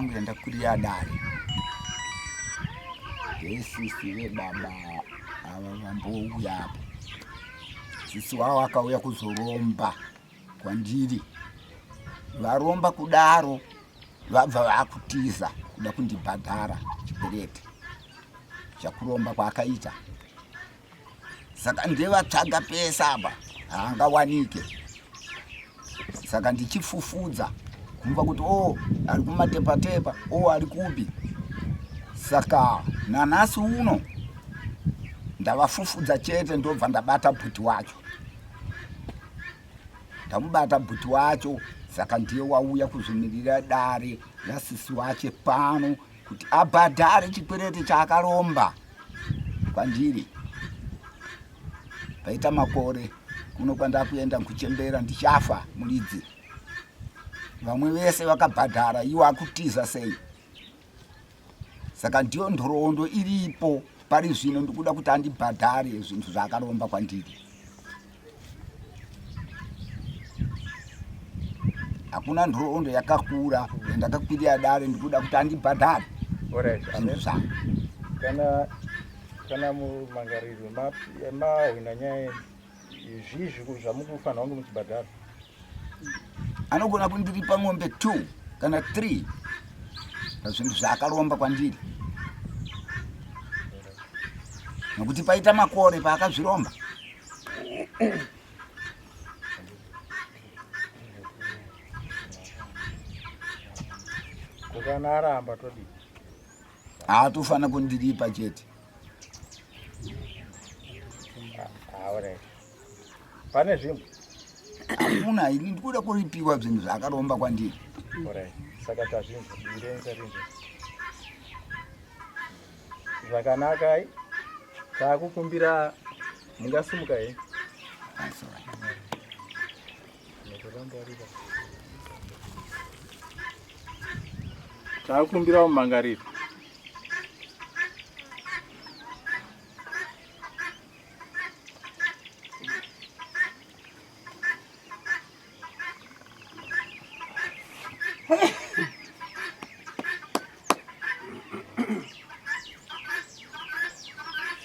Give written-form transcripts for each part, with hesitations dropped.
yangu yandakurira dare ndesisi vebaba ava vambouya apo. Sisi wavo akauya kuzoromba kwandiri, varomba kudaro vabva vakutiza kuda kundibhadhara chikwereti chakuromba kwaakaita. Saka ndevatsvaga pese apa haangawanike. Saka ndichifufudza kumva kuti o oh, ari kumatepatepa o oh, ari kupi. Saka nanhasi uno ndavafufudza chete, ndobva ndabata bhuti wacho, ndamubata bhuti wacho. Saka ndiye wauya kuzvimirira dare rasisi wache pano kuti abhadhare chikwereti chaakaromba kwandiri. Paita makore kuno kwandakuenda kuchembera ndichafa muridzi, vamwe vese vakabhadhara, iwo akutiza sei? Saka ndiyo nhoroondo iripo pari zvino, ndikuda kuti andibhadhare zvinhu zvaakaromba kwandiri. Hakuna nhoroondo yakakura yandakakwirira dare, ndikuda kuti andibhadhare zvinhu zvangu. Kana kana mumangariro mahwina nyaya zvii zvamukufanira kunge muchibhadhara? Anogona kundiripa mombe 2 kana 3 pazvinhu zvaakaromba kwandiri, nokuti paita makore paakazviromba. Kana aramba todii? Haatofanira kundiripa chete. Pane zvimwe hakuna, ini ndikuda kuripiwa zvinhu zvaakaromba kwandiri. Saka tazvinzwa, tarinzwa zvakanaka. Takukumbira mungasimuka here? Takukumbira mumangariro.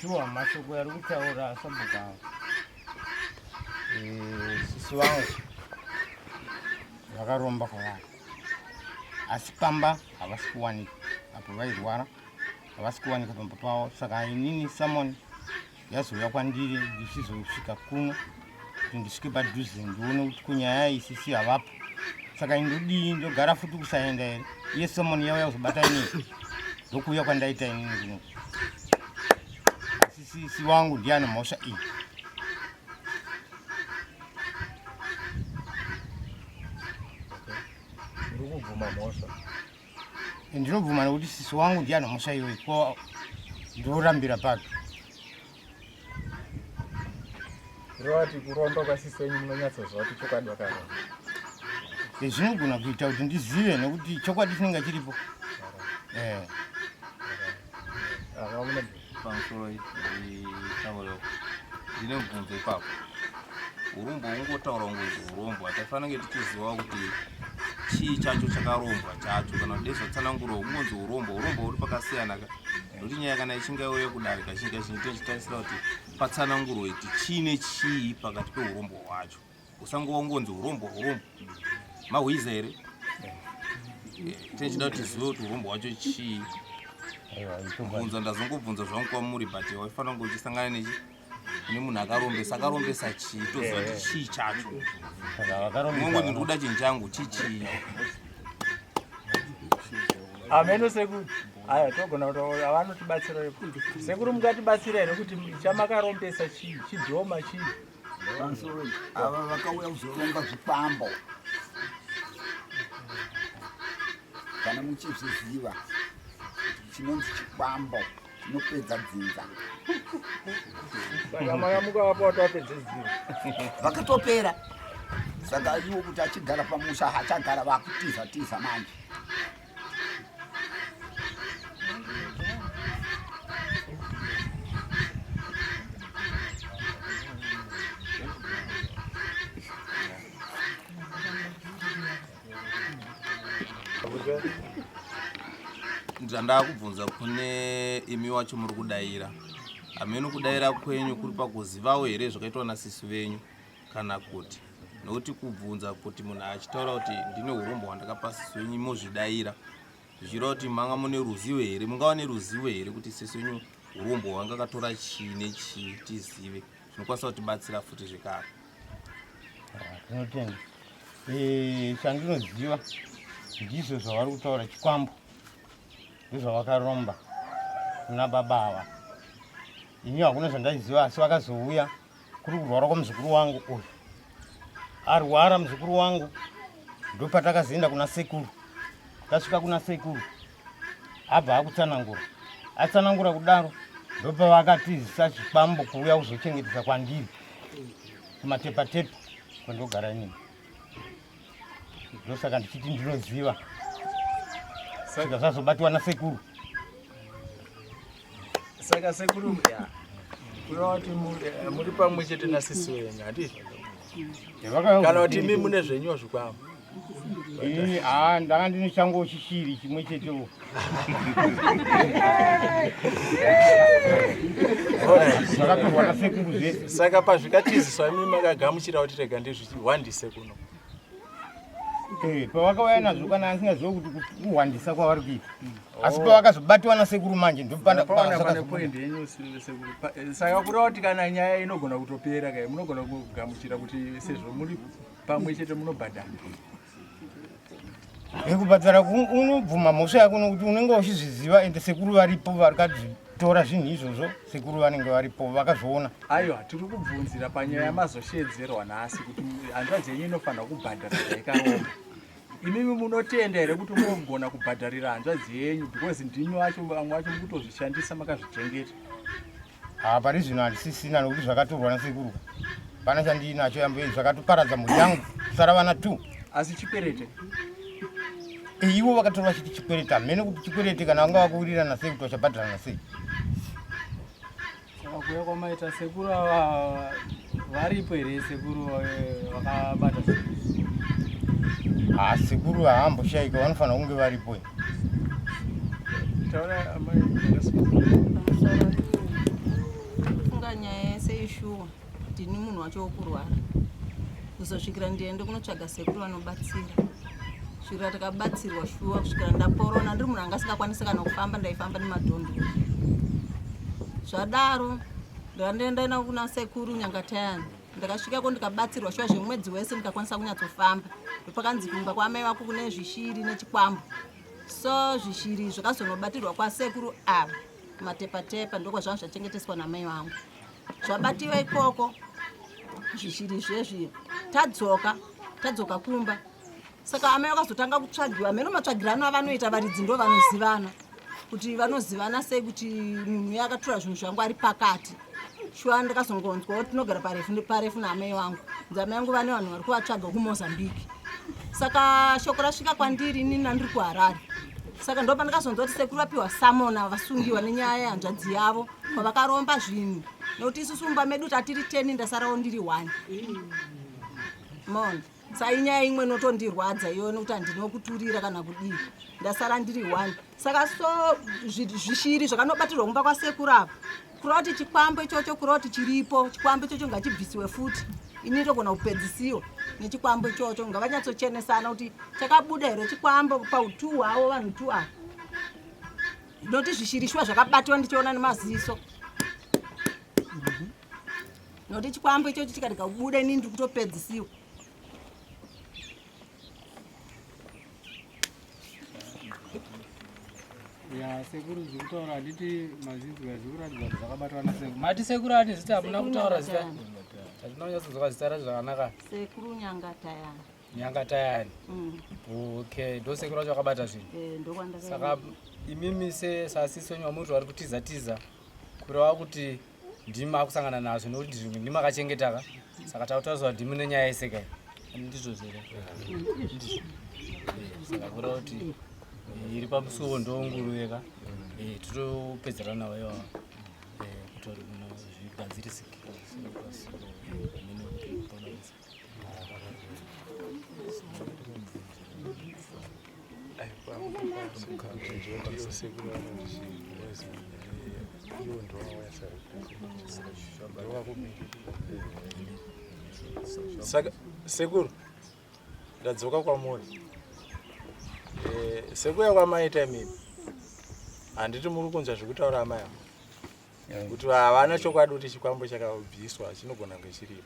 Shuwa mashoko ari kutaura sabhuku avo, sisi vangu vakaromba kwavari, asi pamba havasi kuwanika apo vairwara, havasi kuwanika pamba pavo. Saka inini summon yazouya kwandiri ndichizosvika kuno kuti ndisvike padhuze ndione kuti kunyaya iyi sisi havapo. Saka indodii? Ndogara futi kusaenda here? Iye summon yauya kuzobata inini, ndokuuya kwandaita inini kuno, asi sisi wangu ndiye ane mhosva iyi. Uri kubvuma mhosva? Ndinobvuma nekuti sisi wangu ndiye ane mhosva iyoyi, ko ndorambira papi? Rova kuromba kwasisi wenyu munonyatsoziva kuti chokwadi vakaromba? Zvinogona kuita kuti ndizive nekuti chokwadi chinenge chiripo. Pamusoro tauro, ndine mubvunzo ipapo. Urombo ungotaura kungozi urombo, hatifanira kunge tichiziva kuti chii chacho chakarombwa chacho, kana kuti dezvatsananguro. Kungonzi urombo, urombo huri pakasiyana ka, nokuti nyaya kana ichinge yauya kudare, kazhinji kazhinji tichitarisira kuti patsanangurwe kuti chii nechii pakati peurombo hwacho. Usangova ungonzi urombo, urombo mahwiza here? Tichida kuti tizive kuti urombo hwacho chii. Bvunzo ndazongobvunza zvangu kwamuri, but waifanira kunge uchisangana nechi nemunhu akarombesa, akarombesa chii, toziva kuti chii chacho. Unongoti ndikuda chinhu changu, chii chii? Ameno sekuru, aya togona kuti avanotibatsira. Sekuru, mungatibatsira here kuti chamakarombesa chii, chidhoma chii? Pamusoro, ava vakauya kuzoromba zvikwambo, kana muchizviziva chinonzi chikwambo chinopedza dzinza. Saka makamuka vapo watopedza dzinza? Vakatopera. Saka iwo kuti achigara pamusha hachagara, vakutiza tiza manje. Ndandakubvunza kune imi wacho muri kudaira. Hameno kudaira kwenyu kuri pakuzivawo here zvakaitwa nasisi venyu kana kuti nokuti kubvunza kuti munhu achitaura kuti ndine urombo hwandakapa sisi wenyu mozvidaira zvichireva kuti manga mune ruzivo here mungava neruzivo here kuti sisi wenyu urombo hwanga akatora chii nechii tizive zvinokwanisa kutibatsira futi zvekare. Tinotenda. Eh, chandinoziva ndizvo zvavari kutaura chikwambo ndozvavakaromba kuna baba ava ini hakuna zvandaiziva asi vakazouya kuri kurwara kwamuzukuru wangu uyu arwara muzukuru wangu ndopatakazoenda kuna sekuru tasvika kuna sekuru abva akutsanangura atsanangura kudaro ndopavakatizisa chikwambo kuuya kuzochengetesa kwandiri kumatepatepa kwandogara inini ndosaka ndichiti ndinoziva saka zvazobatiwa nasekuru saka sekuru ya kureva kuti eh, muri pamwe chete nasisi wenyu handizvo kana kuti imi mune zvenyuwo zvikwamo Ini ah ndanga ndine changu chishiri chimwe chetewo. Zvakatorwa nasekuru zvese. Saka pazvikatiziswa imi makagamuchira kuti rega ndizvihwandise kuno. Eh, pavakauya nazvo kana asingazive kuti kuhwandisa kwavari kuita. Asi pavakazobatiwa nasekuru manje ndopanda pane point yenyu sekuru. Eh, saka kureva kuti kana nyaya inogona kutopera kai munogona kugamuchira kuti sezvo muri pamwe chete munobhadhara yekubhadhara unobvuma mhosva yako nokuti unenge uchizviziva ende sekuru varipo vakatora zvinhu izvozvo sekuru vanenge varipo vakazviona aiwa tiri kubvunzira panyaya yamazoshedzerwa nhasi kuti hanzvadzi yenyu inofanira kubhadhara zvaikaromba imimi munotenda here kuti munogona kubhadharira hanzvadzi yenyu because ndimi vacho vamwe vacho mukutozvishandisa makazvichengeta Haa pari zvino handisisina nokuti zvakatorwa nasekuru. Pana chandiinacho yambo zvakatoparadza mhuri yangu kusara vana two. Asi chikwerete? Eh, ivo vakatora vachiti chikwerete hamene kuti chikwerete kana vanga vakuwirirana sei kuti vachabhadharana sei. Saka kuuya kwamaita sekuru ava varipo here sekuru eh, vakabata zvinhu? Haa sekuru haamboshaika vanofanira kunge varipo. Taura amai Kufunga nyaya yese ishuwa ndini munhu wacho wokurwara kuzosvikira ndiende kunotsvaga sekuru vanobatsira kusvikira takabatsirwa shuwa kusvikira ndaporona ndiri munhu anga asingakwanisi kana kufamba ndaifamba nemadhondo zvadaro ndandaenda kuna sekuru nyangatayani ndakasvikako ndikabatsirwa shuwa zvemwedzi wese ndikakwanisa kunyatsofamba ndopakanzi kumba kwaamai vako kune zvishiri nechikwambo so zvishiri zvakazonobatirwa kwasekuru ava kumatepatepa ndokwazvanga zvachengeteswa namai vangu zvabatiwa ikoko zvishiri zvezvi tadzoka tadzoka kumba saka amai vakazotanga kutsvagiwa mheno matsvagirano avanoita varidzi ndo vanozivana kuti vanozivana sei kuti munhu uye akatora zvinhu zvangu ari pakati shuwa ndakazongonzwa kuti tinogara parefu parefu naamai vangu nzi amai vangu vane vanhu vari kuvatsvaga kumozambique saka shoko rasvika kwandiri inini nandiri kuharare saka ndo pandakazonzwa kuti sekuru vapiwa samona vasungiwa nenyaya yehanzvadzi yavo pavakaromba zvinhu nekuti isusu mumba medu tatiri teni ndasarawo ndiri one mona sa inyaya imwe inotondirwadza iyoyo nekuti handinokuturira kana kudii ndasara ndiri one saka so zvishiri zvakanobatirwa kumba kwasekuru apa kureva kuti chikwambo ichocho kureva kuti chiripo chikwambo ichocho ngachibvisiwe futi ini ndogona kupedzisiwa nechikwambo ichocho ngavanyatsochenesana kuti chakabuda here chikwambo pautu hwavo vanhu tu ava ndinoti zvishirishwa zvakabatiwa ndichiona nemaziso nokuti chikwambo ichocho chikarega kubuda ini ndiri kutopedzisiwa ya sekuru zviri kutaura handiti mazinzwa zviri kuratidza kuti zvakabatwa nasekuru mati sekuru ane zita hamuna kutaura zita hatina kunyatsonzwa zita racho zvakanaka sekuru nyangatayani nyangatayani mm. okay ndo sekuru vacho vakabata zvinhu eh, saka imimi sasisi wenyu vamuri kuti vari kutiza tiza kureva kuti ndimi makusangana nazvo nekuti zvimwe ndimi makachengetaka saka takutariswa ndimi nenyaya yese kai ndizvo zvere ndizvo eh, saka kureva kuti eh, iri pamusuwo ndonguruve ka eh, totopedzerana navo ivava kuti zvigadzirisike Saka sekuru ndadzoka kwamuri eh, sekuya kwamaita imimi handiti muri kunzwa zvekutaura amai avo kuti havana chokwadi kuti chikwambo chakabviswa chinogona kunge chiripo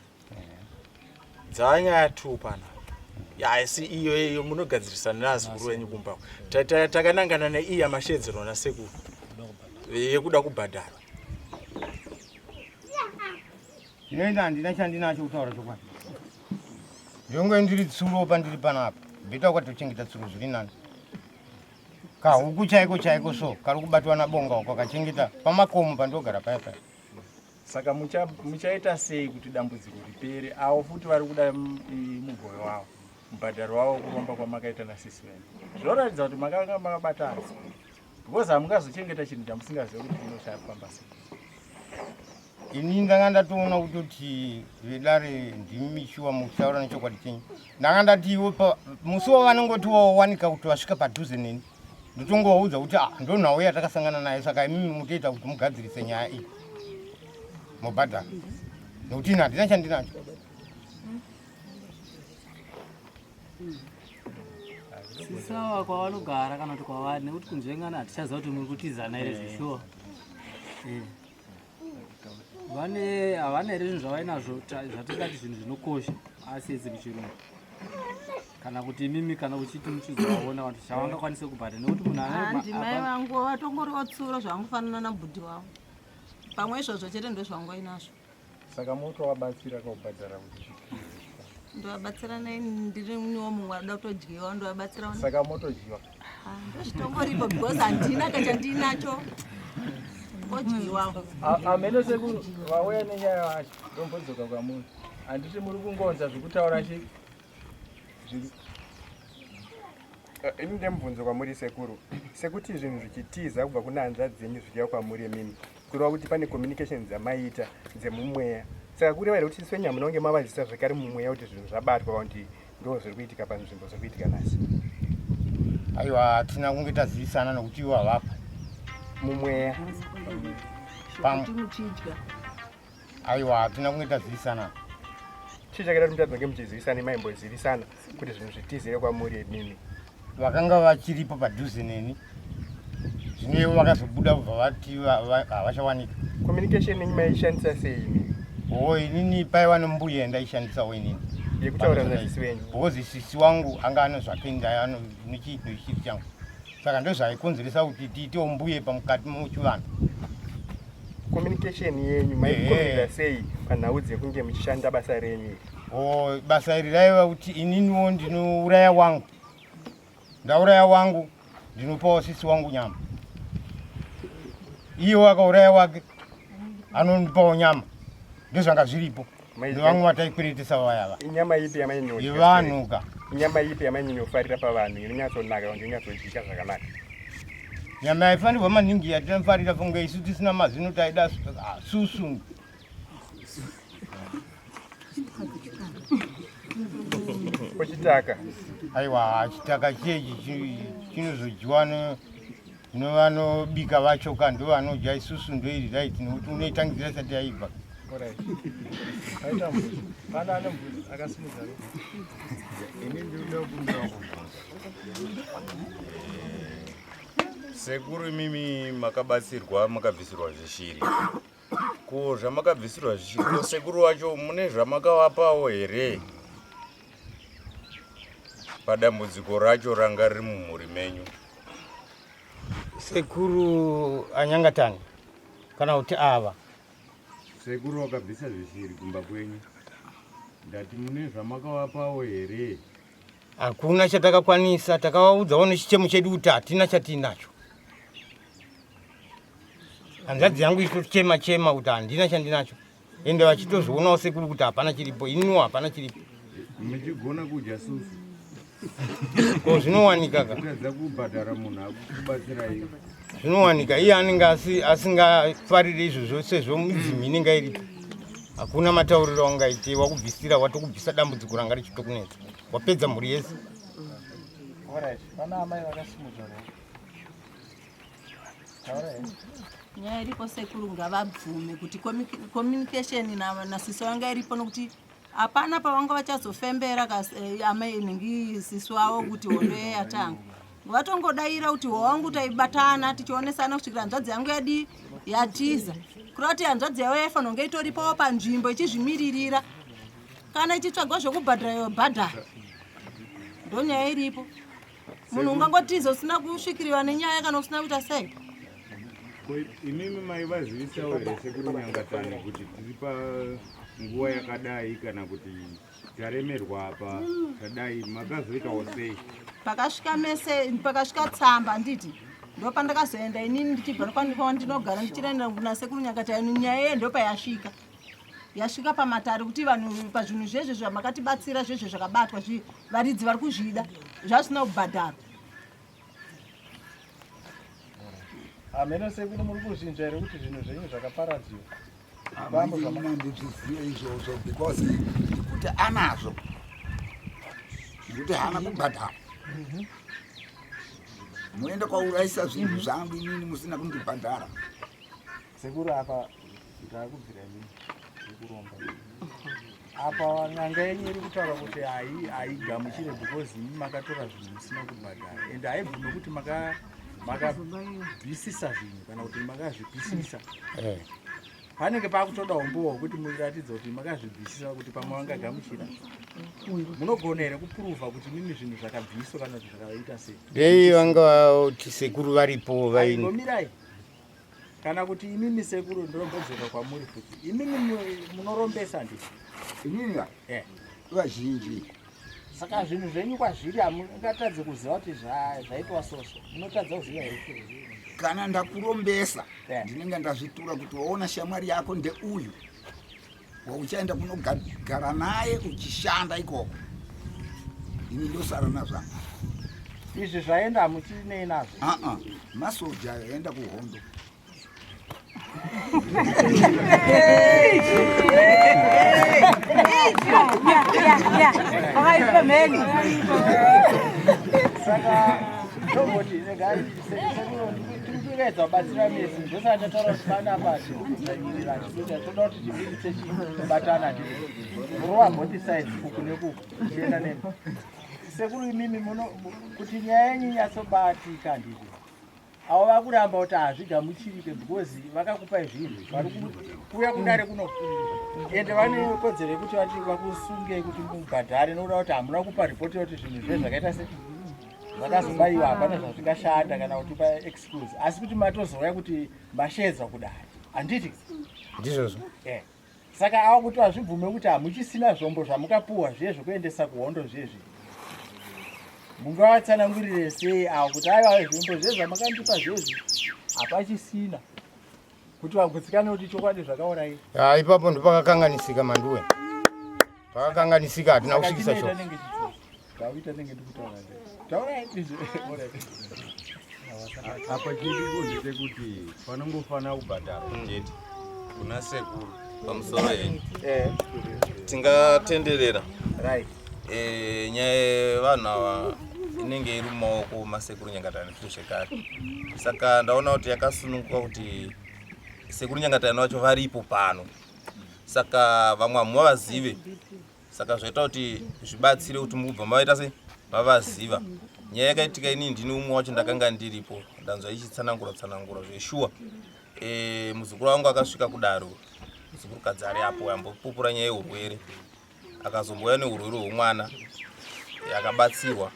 dzava nyaya two pana asi iyo iyo munogadzirisana naazukuru venyu kumba takanangana neiyi yamashedzerwa nasekuru yekuda kubhadharwa Ndinoenda handina chandinacho kutaura chokwadi. Ndinonge ndiri tsuro pandiri panapa. Bheta ukatochengeta tsuro zviri nani. Kahuku chaiko chaiko so kari kubatwa nabonga uko kachengeta pamakomo pandogara paya paya. Saka muchaita sei kuti dambudziko ripere? Avo futi vari kuda mugove wavo, mubhadharo wavo kuromba kwamakaita nasisi venyu. Zvinoratidza kuti makanga makabatana. Because hamungazochengeta chinhu chamusingazive kuti chinoshaya sei. Ini ndanga ndatoona kutoti vedare ndimi shuwa mukutaura nechokwadi chenyu. Ndanga ndati iwe musi wavanongoti wawanika kuti vasvika padhuze neni ndotongovaudza kuti ah, ndonhau yatakasangana nayo saka imimi mutoita kuti mugadzirise nyaya iyi mobhadhara nekuti ini handina chandinacho. Sisawa kwavanogara kana kuti kwavari nekuti kunzvengana hatichaziva kuti muri kutizana here zveshuwa. Eh. Vane havana here zvinhu zvavainazvo zvatingati zvinhu zvinokosha asi idzi muchirungu kana kuti imimi kana uchiti muchizovaona vanhu chavangakwanise kubhadha nekuti munhu ane mai vangu vatongoriwo tsuro zvavangofanana nabhudhi wavo pamwe izvozvo chete ndozvangoinazvo Saka motovabatsira kubhadhara kuti ndovabatsira nei ndiri niwo mumwe anoda kutodyiwa ndovabatsira saka motodyiwa ah, ndozvitongoripo because handina kachandinacho kodyiwa amene sekuru vauya nenyaya vacho ndombodzoka kwamuri handiti muri kungonza zvekutaura chi Eh, ini ndemubvunzo kwamuri sekuru sekuti zvinhu zvichitiza kubva kuna hanzvadzi dzenyu zvichiuya kwamuri imimi kureva kuti pane communication dzamaiita dzemumweya saka kureva here kuti swenyu hamuna kunge mavazisa zvekare mumweya kuti zvinhu zvabatwa kana kuti ndo zviri kuitika panzvimbo zviri kuitika nhasi aiwa hatina kunge tazivisana nokuti iwo havapo mumweya Aiwa hatina kunge tazivisana. Chii chakaita kuti mutadzi kunge muchizivisana maimbozivisana kuti zvinhu zvitizire kwamuri imimi? Vakanga vachiripo padhuze neni. Zvino ivo vakazobuda kubva vati havachawanika. Communication yenyu maishandisa sei imi? Oh, inini paiva nembuya yandaishandisawo inini. Yekutaura nasisi wenyu? Because sisi wangu anga ane zvake nechiri changu. Saka ndozvaikonzeresa kuti tiitewo mbuye pamukati muchivanhu. Communication yenyu maikomunika sei panhau dzekunge muchishanda basa renyu iri? Oh, basa iri raiva kuti ininiwo ndinouraya wangu, ndauraya wangu ndinopawo sisi wangu nyama, iye akauraya wake anondipawo nyama, ndozvanga zviripo. Nevamwe vataikweretesa vaya va. Inyama ipi yamainyanya? Yevanhu ka. Inyama ipi yamainyanya pavanhu inonyatsonaka kana inonyatsodyika zvakanaka? Nyama yaifanirwa maningi yatinofarira kunge isu tisina mazino taida ah, susu. Chitaka. Aiwa, chitaka chiyechi chinozodyiwa nevanobika vacho ka ndovanodya isusu ndoiri right nekuti unoitangidzira isati yaibva. Ini ndinoda kubvunza sekuru imimi makabatsirwa makabvisirwa zvishiri ko zvamakabvisirwa zvishiri ko sekuru wacho mune zvamakavapawo here padambudziko racho ranga riri mumhuri menyu Sekuru anyangatani kana kuti ava Sekuru vakabvisa zvishiri kumba kwenyu ndati mune zvamakavapawo here? Hakuna chatakakwanisa, takavaudzawo nechichemo chedu kuti hatina chatiinacho. Hanzvadzi yangu ichitochema chema kuti handina chandinacho, ende vachitozvionawo sekuru kuti hapana chiripo, iniwo hapana chiripo. Muchigona kudya susu ko zvinowanika ka kutadza kubhadhara munhu akukubatsirai zvinowanika iye anenge asingafariri izvozvo sezvo midzimu inenge iripo hakuna matauriro aungaite wakubvisira watokubvisa dambudziko ranga richitokunetsa wapedza mhuri yese. Alright, pana amai vakasimudza ruoko. Taura henyu. Nyaya iripo sekuru ngavabvume kuti communication nasisi vanga iripo nokuti hapana pavanga vachazofembera eh, amai nhingi sisi wavo kuti hondo yatanga vatongodaira kuti hongu taibatana tichionesana kusvikira hanzvadzi yangu yadii yatiza kureva kuti hanzvadzi yavo yaifanira kunge itoripowo panzvimbo ichizvimiririra kana ichitsvagwa zvekubhadhara yobhadhara ndonyaya iripo munhu ungangotiza usina kusvikiriwa nenyaya kana usina kuita sei imimi maivazivisawo here sekuru nyangatani kuti tiri panguva yakadai kana kuti taremerwa apa tadai makazoitawo sei pakasvika mese pakasvika tsamba handiti ndopandakazoenda inini ndichibva kwandinogara ndichiraenda kuna sekuru nyangatani nyaya iye ndopayasvika yasvika pamatare kuti vanhu pazvinhu zvezvo zvamakatibatsira zvezvo zvakabatwa zvi varidzi vari kuzvida zvasina kubhadharwa Hameno sekuru muri kuzvinzwa here kuti zvinhu zvenyu zvakaparadziwa? Handizvizive izvozvo because ndikuti anazvo ndikuti haana kubhadhara mhm. muende kwaurayisa zvinhu zvangu inini musina kundibhadhara Sekuru apa ndakubvira inini yekuromba. Apa n'anga yenyu iri kutaura kuti haigamuchire because imi makatora zvinhu musina kubhadhara and haibvume kuti makabvisisa zvinhu kana kuti makazvipisisa. Eh. Panenge pakutoda umbowo hwekuti muratidze kuti makazvibvisisa kuti pamwe vangagamuchira. Munogona here kupuruvha kuti mimi zvinhu zvakabviswa kana kuti zvakaita sei? Dei vanga kuti sekuru varipo vaini. Mirai. Kana kuti imimi sekuru ndinombodzoka kwamuri futi. Imimi munorombesa handiti? Inini va? Eh. Vazhinji. Saka zvinhu zvenyu kwazviri hamungatadze kuziva kuti zvaitwa soso. Munotadza kuziva here? Kana ndakurombesa eh. ndinenge ndazvitura kuti waona shamwari yako ndeuyu wauchaenda kunogara naye uchishanda ikoko ini ndosara nazvangu izvi zvaenda hamuchinei nazvo aa masoja ayo aenda kuhondo saka tomboti regai tikuedza kubatsira mesi ndosaka ndataura kuti panapa tikudzanyirira chikuita toda kuti tibuditse chibatana ndii murova both sides uku nekuku tichienda nemi sekuru imimi muno kuti nyaya yenyu inyatsobatika ndizvo avo vakuramba kuti hazvigamuchirike because vakakupai zvinhu vari kuuya kudare kuno ende vane kodzero yekuti vati vakusungei kuti mubhadhare nokuda kuti hamuna kupa ripoti yekuti zvinhu zve zvakaita se zvakazobaiwa hapana zvazvingashanda kana kutipa excuse asi kuti matozouya kuti masheedzwa kudare handiti ndizvozvo eh. Saka avo kuti vazvibvume kuti hamuchisina zvombo zvamukapuhwa zviye zvekuendesa kuhondo zviye zviye. Mungavatsanangurire sei avo kuti aiwa zvombo zviye zvamakandipa zviye zviye hapachisina kuti vagutsikane kuti chokwadi zvakauraiwa. Ah, ipapo ndopakakanganisika manduwe. Pakakanganisika hatina kusvikisa shoko. Apa chiripo ndechekuti panongofanira kubhadharwa chete kuna sekuru pamusoro henyu eh. tingatenderera right eh, nyaya yevanhu ava inenge iri mumaoko masekuru nyangatani futi zvekare saka ndaona kuti yakasununguka kuti sekuru nyangatani vacho varipo pano saka vamwe hamuvavazive saka zvaita kuti zvibatsire kuti mubva mavaita sei mavaziva nyaya yakaitika inini ndini umwe wacho ndakanga ndiripo ndanzwa ichitsanangura tsanangura zveshuwa e, muzukuru wangu akasvika kudaro muzukurukadzi ari apo ambopupura nyaya yeurwere akazombouya neurwere hwemwana e, akabatsirwa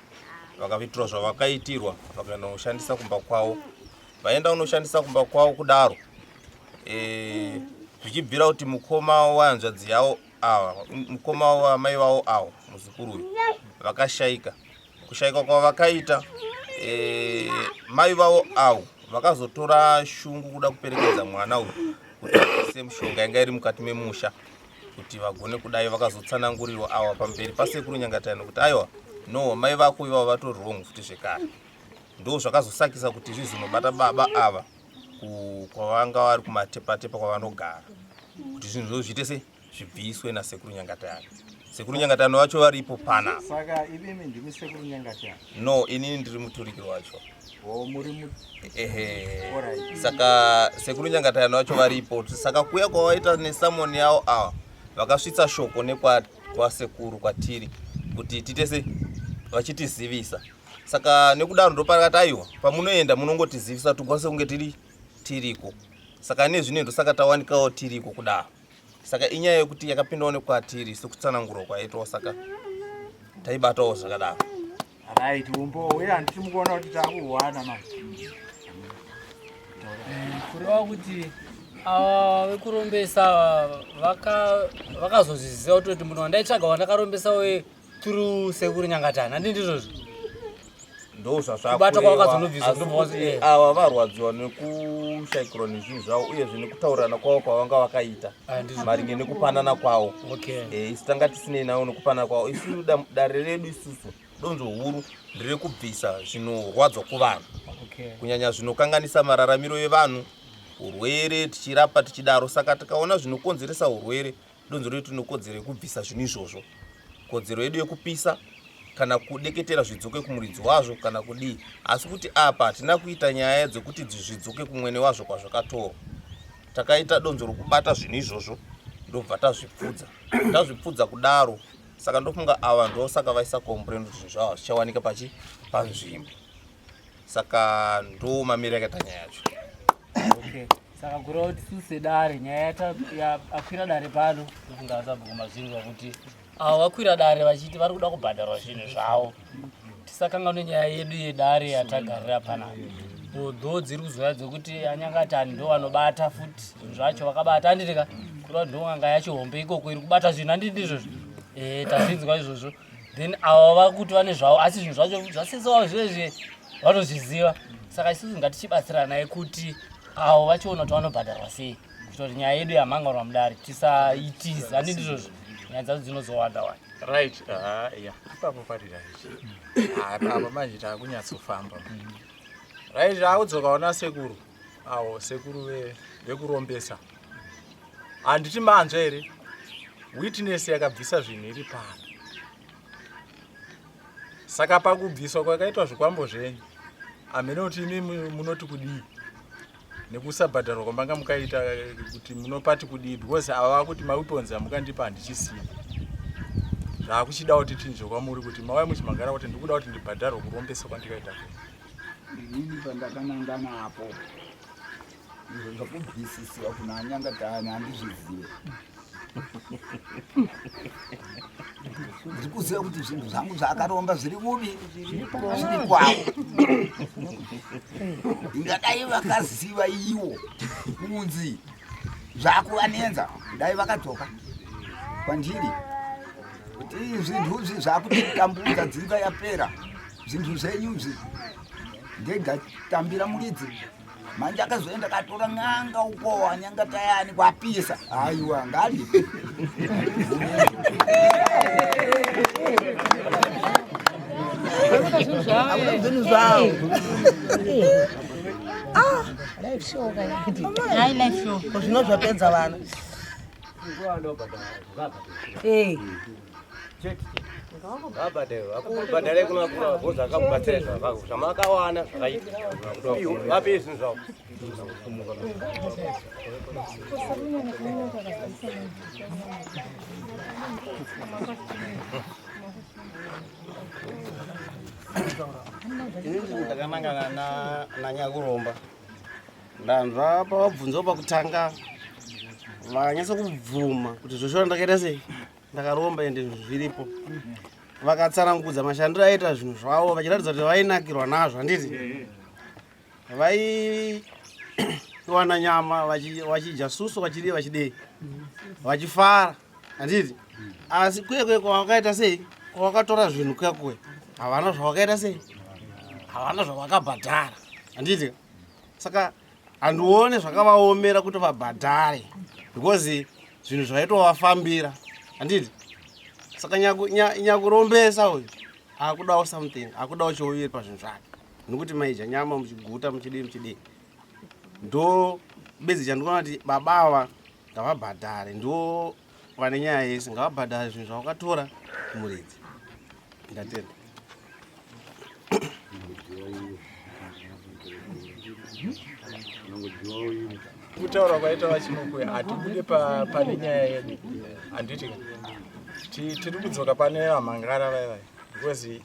vakaitirwa zvavakaitirwa vakaenda kunoshandisa kumba kwavo vaenda kunoshandisa kumba kwavo kudaro e, zvichibvira kuti mukoma wehanzvadzi yavo ava mukoma wamai vavo avo muzukuru uyu vakashaika kushaika kwavakaita e, mai vavo avo vakazotora shungu kuda kuperekedza mwana uyu kuti aise mushonga yanga iri mukati memusha kuti vagone kudai vakazotsanangurirwa awa pamberi pasekuru nyangatani kuti aiwa no mai vako ivavo vatori wrong futi zvekare ndo zvakazosakisa kuti zvizonobata baba ava kwavanga vari kumatepatepa kwavanogara kuti zvinhu zvo zviite se zvibviswe nasekuru nyangatayani. Sekuru Nyangatano vacho varipo pana. Saka imimi ndimi sekuru Nyangatano? No, inini ndiri muturiki wacho. Oh, muri mu Ehe. Alright. Saka sekuru Nyangatano vacho varipo. Saka kuya kwavaita nesamoni yavo ava vakasvitsa shoko nekwa kwasekuru kwatiri kuti tiite sei vachitizivisa. Saka nekudaro ndopakati aiwa pamunoenda munongotizivisa tikwanise kunge tiri tiriko. Saka nezvino ndosaka tawanikawo tiriko kudaro. Saka inyaya yekuti yakapindawo nekwatiri sekutsanangurwa kwaitwa saka taibatawo zvakadaro. Right, umbo uye handiti mukuona kuti takuhwana manje. Kureva kuti ava vekurombesa vakazozviziva kutoti munhu wandaitsvaga wandakarombesa we through sekuru Nyangatani handi ndizvozvo? Kubata kwavakazonobviswa ndobva wazi- Ndozvazvakurewa ava varwadziwa nekushaikirwa nezvinhu zvavo uyezve nekutaurirana kwavo kwavanga vakaita Ah, ndizvo. maringe nekupanana kwavo. Okay. Isu tanga tisinei navo nekupanana kwavo. Isu dare redu isusu donzvo huru nderekubvisa zvinorwadzwa kuvanhu. Okay. Kunyanya zvinokanganisa mararamiro evanhu, urwere tichirapa tichidaro. Saka tikaona zvinokonzeresa urwere, donzvo redu tinokodzero yekubvisa zvinhu izvozvo. Kodzero yedu yekupisa kana kudeketera zvidzoke kumuridzi wazvo kana kudii. Asi kuti apa hatina kuita nyaya dzekuti zvidzoke kumwene wazvo kwazvakatorwa. Takaita donzvo rokubata zvinhu izvozvo ndobva tazvipfudza. Tazvipfudza kudaro, saka ndofunga ava ndosaka vaisa complaint kuti zvinhu zvavo hazvichawanika pachi panzvimbo. Saka ndo mamiriro akaita nyaya yacho. Okay. Saka kureva kuti isusu sedare nyaya akwira dare pano ndofunga vasabhuku mazvinzwa kuti avo vakwira dare vachiti vari kuda kubhadharwa zvinhu zvavo. Tisakanganwe nyaya yedu yedare yatagarira panapa. Although dziri kuzouya dzekuti anyangatani ndo vanobata futi zvinhu zvacho vakabata handiti ka kureva kuti ndo n'anga yacho hombe ikoko iri kubata zvinhu handiti ndizvozvo? Tazvinzwa izvozvo. Then ava vakuti vane zvavo asi zvinhu zvacho zvasese wavo zvezve vanozviziva. Saka isusu ngatichibatsiranai kuti avo vachiona kuti vanobhadharwa sei kuitira kuti nyaya yedu yamhangarwa mudare tisaitiza handiti ndizvozvo? Nyaya dzacho dzinozowanda wanda. Right, yeah. Ipapo pari right. Apa manje takunyatsofamba. Right, akudzoka ona sekuru. Awo sekuru vekurombesa. Handiti manzwa here? Witness yakabvisa zvinhu iri pano. Saka pakubviswa kwakaitwa zvikwambo zvenyu, hameno kuti imi munoti kudii nekusabhadharwa kwamanga mukaita kuti munopati kudii, because ava vakuti maweapons amukandipa handichisina. Zvakuchida kuti tinzwe kwamuri kuti mauya muchimhangara kuti ndikuda kuti ndibhadharwe kurombesa kwandikaita. Inini pandakananga napo izvo zvakubvisisiwa kuna Nyangatani handizvizive. Ndiri kuziva kuti zvinhu zvangu zvaakaromba zviri kupi, zviri kwavo. Ingadai vakaziva iwo kunzi zvakuvanenza, dai vakadzoka kwandiri kuti zvinhu izvi zvakutitambudza, dzinza yapera, zvinhu zvenyu izvi ndega tambira muridzi. Manje akazoenda katora n'anga uko anyanga tayani kwapisa. Aiwa ngali. Zvinhu zvavo. Life show ka. Hayi life show. Ko zvino zvapedza vana. Eh. Akubhadhare kuna kura bhozi akakubatsira zvamakawana zvakaita. Vape zvinhu zvavo. Inini ndakanangana nanyakuromba. Ndanzwa pavabvunzawo pakutanga vakanyatsa kubvuma kuti zvoshora ndakaita sei, ndakaromba ende zvinhu zviripo. Vakatsanangudza mashandiro aita zvinhu zvavo vachiratidza kuti vainakirwa nazvo, handiti? Vaiwana nyama vachidya susu vachidei vachidei vachifara, handiti? Asi kuye kuye kwavakaita sei, kwavakatora zvinhu kuya kuya havana zvavakaita sei, havana zvavakabhadhara, handiti? Saka handione zvakavaomera kuti vabhadhare because zvinhu zvaitovafambira, handiti? Saka nyakurombesa uyu akudawo something, akudawo chouviri pazvinhu zvake, nekuti maidya nyama muchiguta muchidii muchidii. Ndo bedzi chandikuona kuti baba ava ngavabhadhare, ndo Vane nyaya yese ngavabhadhare zvinhu zvavakatora kumuridzi. Ndatenda. Kutaura kwaita vachinokwe hatibude pane nyaya yedu handiti tiri kudzoka pane vamhangara vai vai because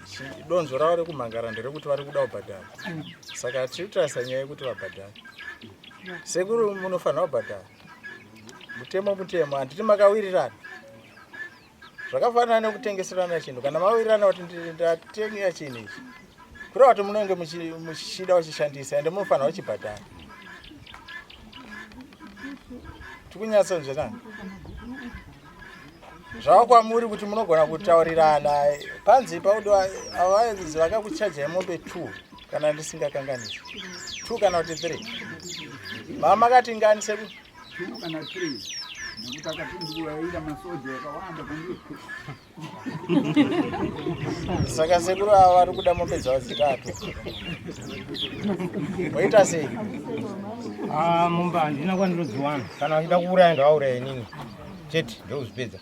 donzvo ravo rekumhangara nderekuti vari kuda kubhadhara saka tiri kutarisa nyaya yekuti vabhadhare sekuru munofanira kubhadhara mutemo mutemo handiti makawirirana zvakafanana nekutengeserana chinhu kana mawirirana kuti ndatenga chinhu ichi kureva kuti munenge muchida kuchishandisa ende munofanira kuchibhadhara tikunyatsonzvenana zvava kwamuri kuti munogona kutaurirana panzi paudiwa avaenzi vakakuchajai mombe two kana ndisingakanganisi two kana kuti three mama makati ngani seku Two kana three nekuti akatindikuvaira masoja yakawanda kwandiri. Saka sekuru ava vari kuda mombe dzavo dzitatu. Moita sei? Ah, mombe handina kwandinodziwana. Kana vachida kuuraya ndovauraya inini. Chete ndokuzvipedza.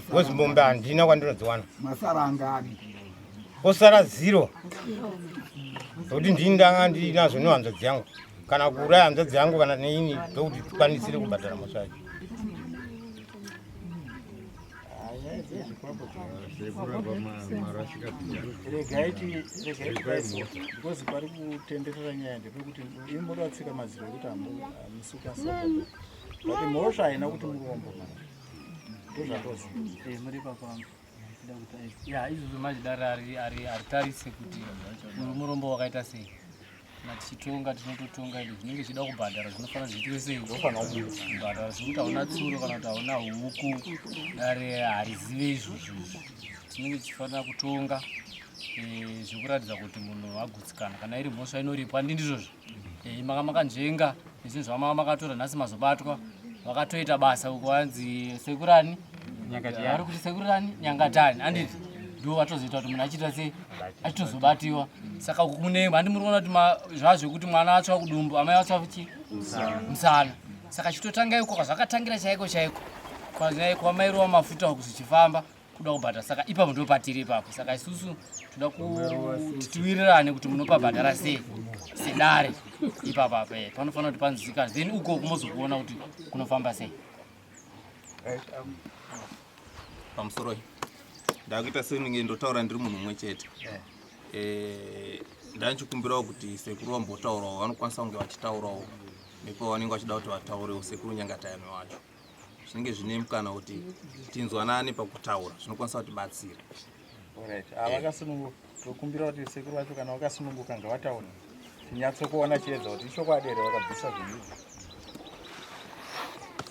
Because mombe handina kwandinodziwana. Masara angani? Kosara zero. Nokuti ndini ndanga ndinazvo nehanzvadzi yangu. Kana kuuraya hanzvadzi yangu kana neini ndokuti tikwanisire kubhadhara mhosva yacho. Regai regai because pari kutenderera nyaya ndepekuti imi moda kutsika madziro ekuti hamusi kukwanisa but mhosva haina kuti murombo ndozvatoziva eh, muri papa ya izvozvo manje dare haritarise kuti uyu murombo wakaita sei kana tichitonga tinototonga ende zvinenge zvichida kubhadhara zvinofanira zviitwe sei kubhadhara zvekuti hauna tsuro kana kuti hauna huku dare harizive izvozvo izvo tinenge tichifanira kutonga eh, zvekuratidza kuti munhu agutsikana kana iri mhosva inoripwa ndi ndizvozvo eh, maka makanzvenga nezvinhu zvamaka makatora nhasi mazobatwa vakatoita basa uko vanzi sekurani vari kuti sekurani nyangatani anditi ndo vatozoita kuti munhu achiita sei achitozobatiwa saka uku kune handi muri kuona kuti zvazvekuti mwana atsva kudumbu amai vatsva chi musana saka chitotanga iko zvakatangira chaiko chaiko kwamairova mafuta uku zvichifamba kuda kubhadhara saka ipapo ndo patiri ipapo saka isusu toda kuti tiwirirane kuti munopabhadhara sei sedare ipapo apa eh, panofanira kuti panzikana then uko kumozokuona kuti kunofamba sei pamusoro ndakuita senenge ndotaura ndiri munhu umwe chete eh. eh, ndanchikumbirawo kuti sekuru vambotaurawo vanokwanisa kunge vachitaurawo nepavanenge vachida kuti vataurewo sekuru nyangatayani wacho zvinenge zvine mukana kuti tinzwanane pakutaura zvinokwanisa kutibatsira ah, vakasununguka tokumbira kuti sekuru vacho kana vakasununguka ngavataure tinyatsokuona chiedza kuti ichokwadi here vakabvisa zvinhu izvi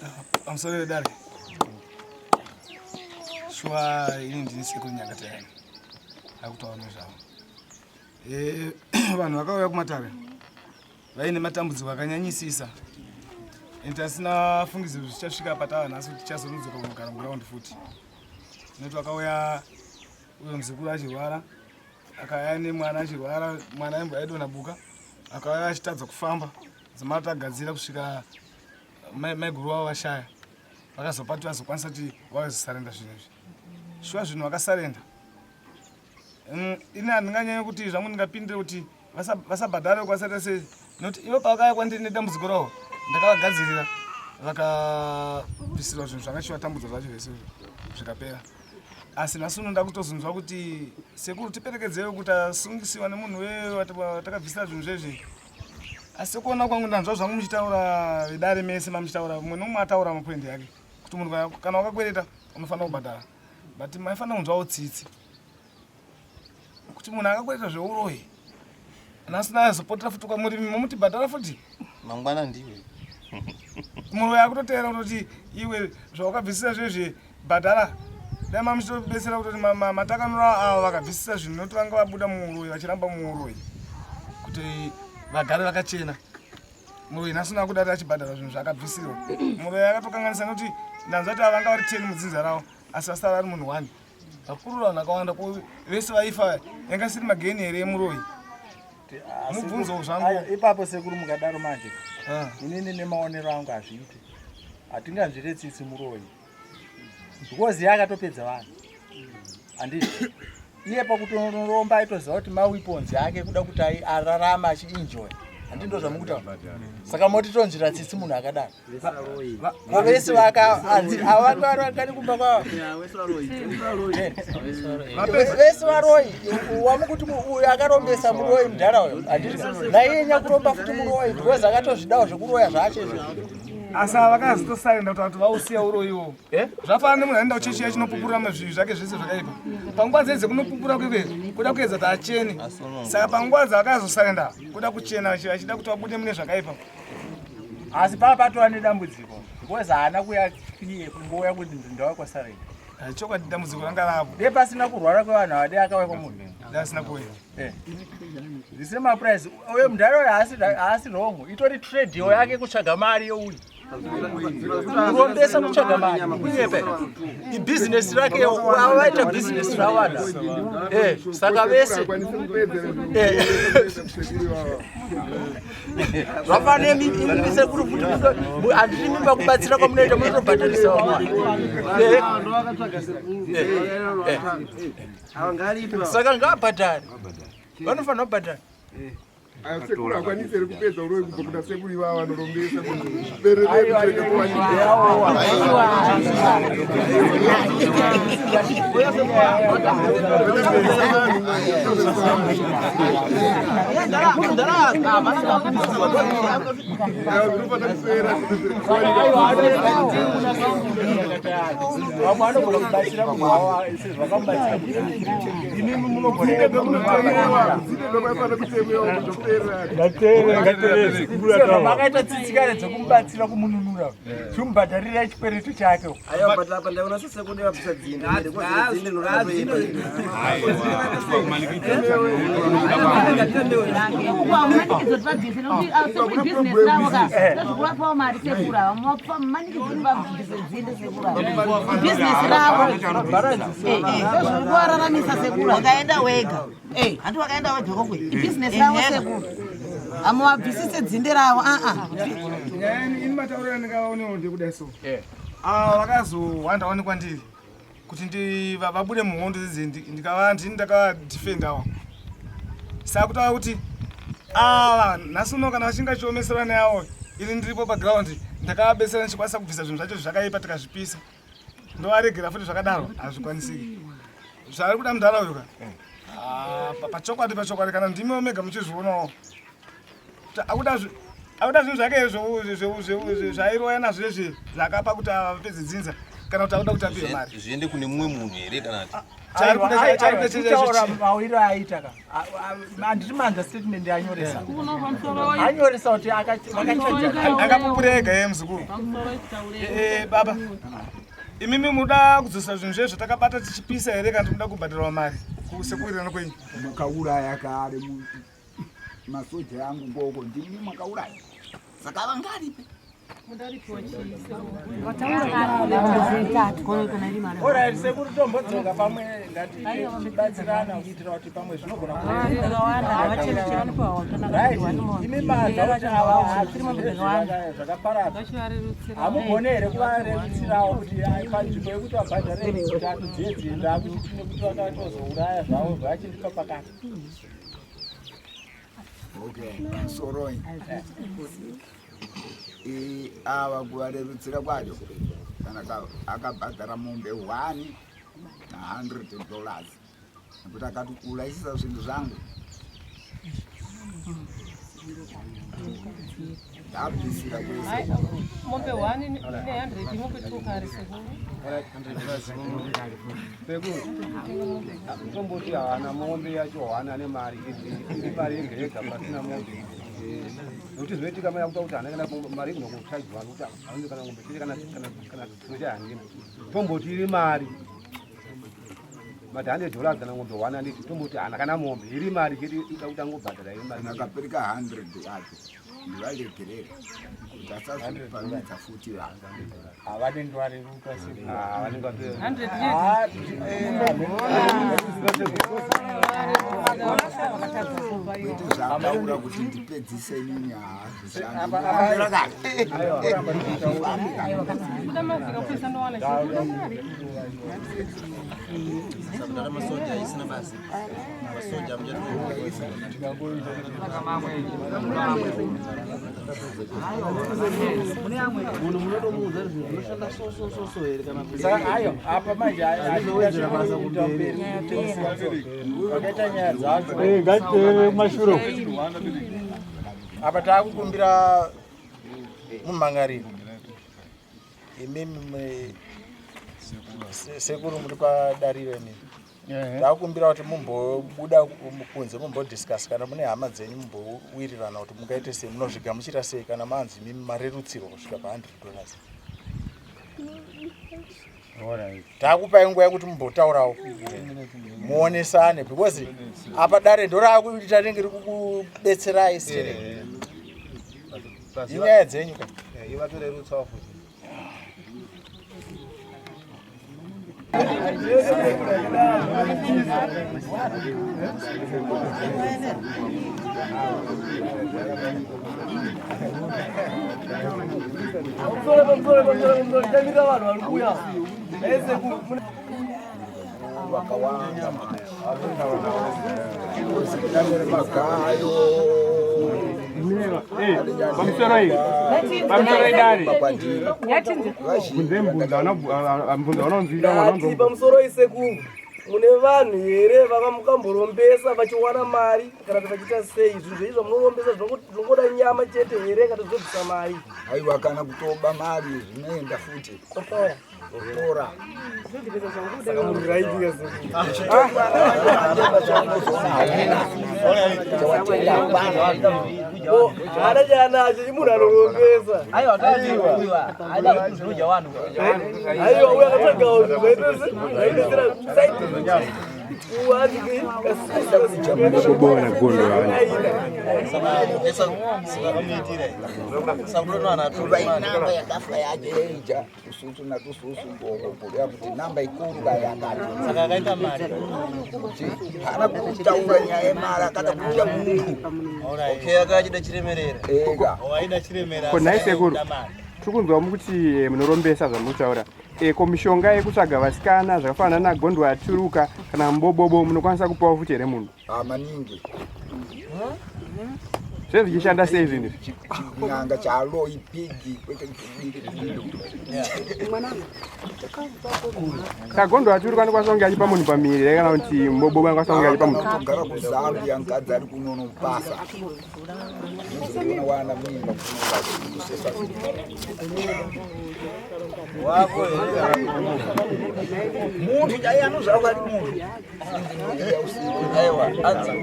ah, pamusoro vedare shuwa ini ndini sekuru nyangatayani akutaura nezvavo eh, vanhu vakauya kumatare vaine matambudziko akanyanyisisa and tasina fungidziro zvichasvika patava nhasi kuti tichazonodzoka kunogara muground futi nekuti vakauya uyo muzukuru achirwara akauya nemwana achirwara mwana aimbwa aidonha buka akauya achitadza kufamba dzimara tagadzira kusvika maiguru vavo vashaya vakazopati vazokwanisa kuti vazosarenda zvinhu izvi shuwa zvinhu vakasarenda Mm, ini handinganyanye kuti zvangu ndingapindire kuti vasabhadhare kwasaita sei nokuti ivo pavakauya kwandiri nedambudziko ravo ndakavagadzirira vakabvisirwa zvinhu zvanga chivatambudza zvacho zvese zvikapera asi nhasi uno ndakutozonzwa kuti sekuru tiperekedzewo kuti asungisiwa nemunhu wewatakabvisira zvinhu zvezvi asi sekuona kwangu ndanzwa zvangu muchitaura vedare mese mamuchitaura mumwe nomumwe ataura mapoindi yake kuti munhu kana wakakwereta unofanira kubhadhara but maifanira kunzwawo tsitsi kuti munhu akakwereta zveuroyi nhasi naye azopotera futi kwamurimi momuti bhadhara futi mangwana ndiwe muroyi akutoteera kutoti iwe zvawakabvisisa zvezve bhadhara dai mamuchitobetsera kutoti matakanura ava vakabvisisa zvinhu nokuti vanga vabuda muuroyi vachiramba muuroyi kuti vagare vakachena muroyi nhasi uno akuda kuti achibhadhara zvinhu zvaakabvisirwa muroyi akatokanganisa nokuti ndanzwa kuti avanga vari ten mudzinza ravo asi vasara vari munhu one vakuru vanhu vakawanda ko vese vaifa yanga siri mageni here emuroyi mubvunzo zvangu ipapo sekuru mukadaro manje ah. inini nemaonero angu hazviite hatinganzvire tsitsi muroyi Because iye akatopedza vanhu. Handiti? Iye pakutonoromba aitoziva kuti maweapons ake kuda kuti ararame achienjoy. Handiti ndo zvamukutaura? Saka moti tonzvira tsitsi munhu akadaro. Ko vese vakaanzi avakani kumba kwavo. Vese varoyi wamukuti uyu akarombesa muroyi mudhara uyo. Handiti? Naiye nyakuromba futi muroyi because akatozvidawo zvekuroya zvacho izvo. Asi ava vakazotosarenda kuti vati vausiya uroyi iwowo. Eh? Zvafanana nemunhu anoenda kuchechi yacho inopupurira mazvivi zvake zvese zvakaipa. Panguva dzedze dzekunopupura kwekwe kuda kuedza kuti achene. Saka panguva dzavakazosarenda kuda kuchena vachida kuti vabude mune zvakaipa. Asi paa patova nedambudziko because haana kuya iye kungouya kuti ndauya kwasarenda. Eh, chokwadi dambudziko ranga ravo. Dei pasina kurwara kwevanhu ava dei akauya kwamunhu. Dei asina kuuya. Eh. The same applies. Uyo mudhara uyo haasi wrong. Itori trade yake kutsvaga mari youyu. Kurombesa kutsvaga mari. Kunyepe. Ibhizinesi rake ava vaita bhizinesi ravana. Eh, saka vese. Eh. Zvafanira imi sekuru futi handiti mimba kubatsira kwamunoita munotobhadharisa vamwe. Eh. Eh. Eh. Saka ngaabhadhare. Vanofanira kubhadhara. Sekuru hakwanisi here kupedza uroyi kubva kuna sekuru ivava vanorombesa Vamwe vanogona kubatsira munhu wavo sezvakamubatsira Imimi munogona makaita tsitsi kare dzekumubatsira kumununura chimubhadharira chikwereti chake Business ravo ndozviri sekuru wakaenda wega eh, hanti wakaenda wega kokwe ibhizinesi ravo sekuru hamuvabvisise dzinde ravo aa nyaya ini matauriro andingavaonewo ndekudai so eh. ava vakazohwanda wanikwa ndiri kuti vabude muhondo dzidzi ndikava ndini ndakavadefendawo saka kutaura kuti ava nhasi uno kana vachinge vachiomeserwa neavo ini ndiripo paground ndakavabetsera ndichikwanisa kubvisa zvinhu zvacho zvakaipa tikazvipisa ndovaregera futi zvakadaro hazvikwanisiki zvaari kuda mudhara uyu ka ah, pachokwadi pachokwadi kana ndimi omega muchizvionawo akuda akuda zvinhu zvake zvairoya nazvo izvi zvakapa kuti avapedze dzinza kana kuti akuda kuti apiwe mari zviende kune mumwe munhu here kana kuti mawiro aita ka handiti manza statement anyoresa anyoresa kuti akapupura ega ye muzukuru eh, eh, baba imimi muda kudzosa zvinhu zve zvatakabata tichipisa here kana tikuda kubhadharwa mari sekuwirirana kwenyu makauraya kare masoja yangu ngoko ndimi makauraya saka vangaripe Alright, sekuru tombodzoka pamwe ngatichibatsirana kuitira kuti pamwe zvinogona imi mazvakaparadzwa hamugone here kuvarerutsirawo kuti panzvimbo yekuti vabhadhare tatu dzedzi ndakuchiti nekuti vakatozouraya zvavo vachindipa pakati okay soroi ava kuvarerutsira kwacho kana akabhadhara mombe one na 100 dollars nekuti akati uraisisa zvinhu zvangu ndabvisira kwese mombe one ne 100 mombe two kare sekuru Sekuru, tomboti haana mombe yacho haana nemari iri mari yega yega pasina mombe nekuti zvinoitika mai akuta kuti haana kana mari igona kuchajwa nekuti haana kana mombe chete kana kana chino chahandina tomboti iri mari mati 100 dollars kana mombe 1 handiti tomboti haana kana mombe iri mari chete ida kuti angobhadhara iri mari akapereka 100 yacho ndivalegerera. Kuti asazopamidza futi vanhu. Havanenge vareruka Kwete zvaataura kuti ndipedzise inini haazvishandi. Sakudara masoja isina basa. Masoja Munhu munotomuudza kuti zvinhu zvinoshanda so so so so here kana kuti Saka ayo apa manje Zvinowedzera basa kumberi. Vakaita nyaya dzacho. Eh, ngatiteerere kumashure uko. Apa taakukumbira mumhangariro imimi sekuru muri padariro imimi ndakumbira kuti mumbobuda kunze mumbodiscuss kana mune hama dzenyu mumbowirirana kuti mungaite sei munozvigamuchira sei kana manzi imimi marerutsirwa kusvika pa100 dollars. Takupai nguva yekuti mumbotaurawo muonesane because apa dare ndorakuita ringe riri kukubetserai sere inyaya dzenyu ka. Ivatorerutsawo futi. Vakawanda magayo. Pamusoro iyi, pamusoro idare bvunze mubvunzo vanonzwira. Ndati pamusoro isekuru, mune vanhu here vava mukamborombesa vachiwana mari kana kuti vachiita sei? Zvinhu zvenyu zvamunorombesa zvinongoda nyama chete here kana zvinobvisa mari? Aiwa, kana kutoba mari zvinoenda futi. Kutora. Saka munhu raitika. Haana chaanacho, imunhu anorombesa. Aiwa, Aiwa, uyo akatsvagawo zvaibetsera Kubona gondo. Namba yakafa yajeija tususu natususu ngoko kureva kuti namba ikuru kayakati. Saka akaita mari? Haana kutaura nyaya yemari, akada kuita munhu. Okay, akachida chiremerera. Ega. Waida chiremerera. Ko nhai sekuru, tiri kunzwa mukuti munorombesa zvamutaura. Ko mishonga yekutsvaga vasikana zvakafanana nagondwa aturuka kana mubobobo munokwanisa kupawo futi here munhu? Ah, maningi. Zve zvichishanda sei zvinhu izvi? Chin'anga chaaloi pigi kwete kudiri. Kagondo aturuka anokwanisa kunge achipa munhu pamiri here kana kuti mubobobo anokwanisa kunge achipa munhu? Kugara kuZambia mukadzi ari kunonopasa unozoona wana mimba kunosesa. Munhu chaiye anozvarwa ari munhu. Aiwa,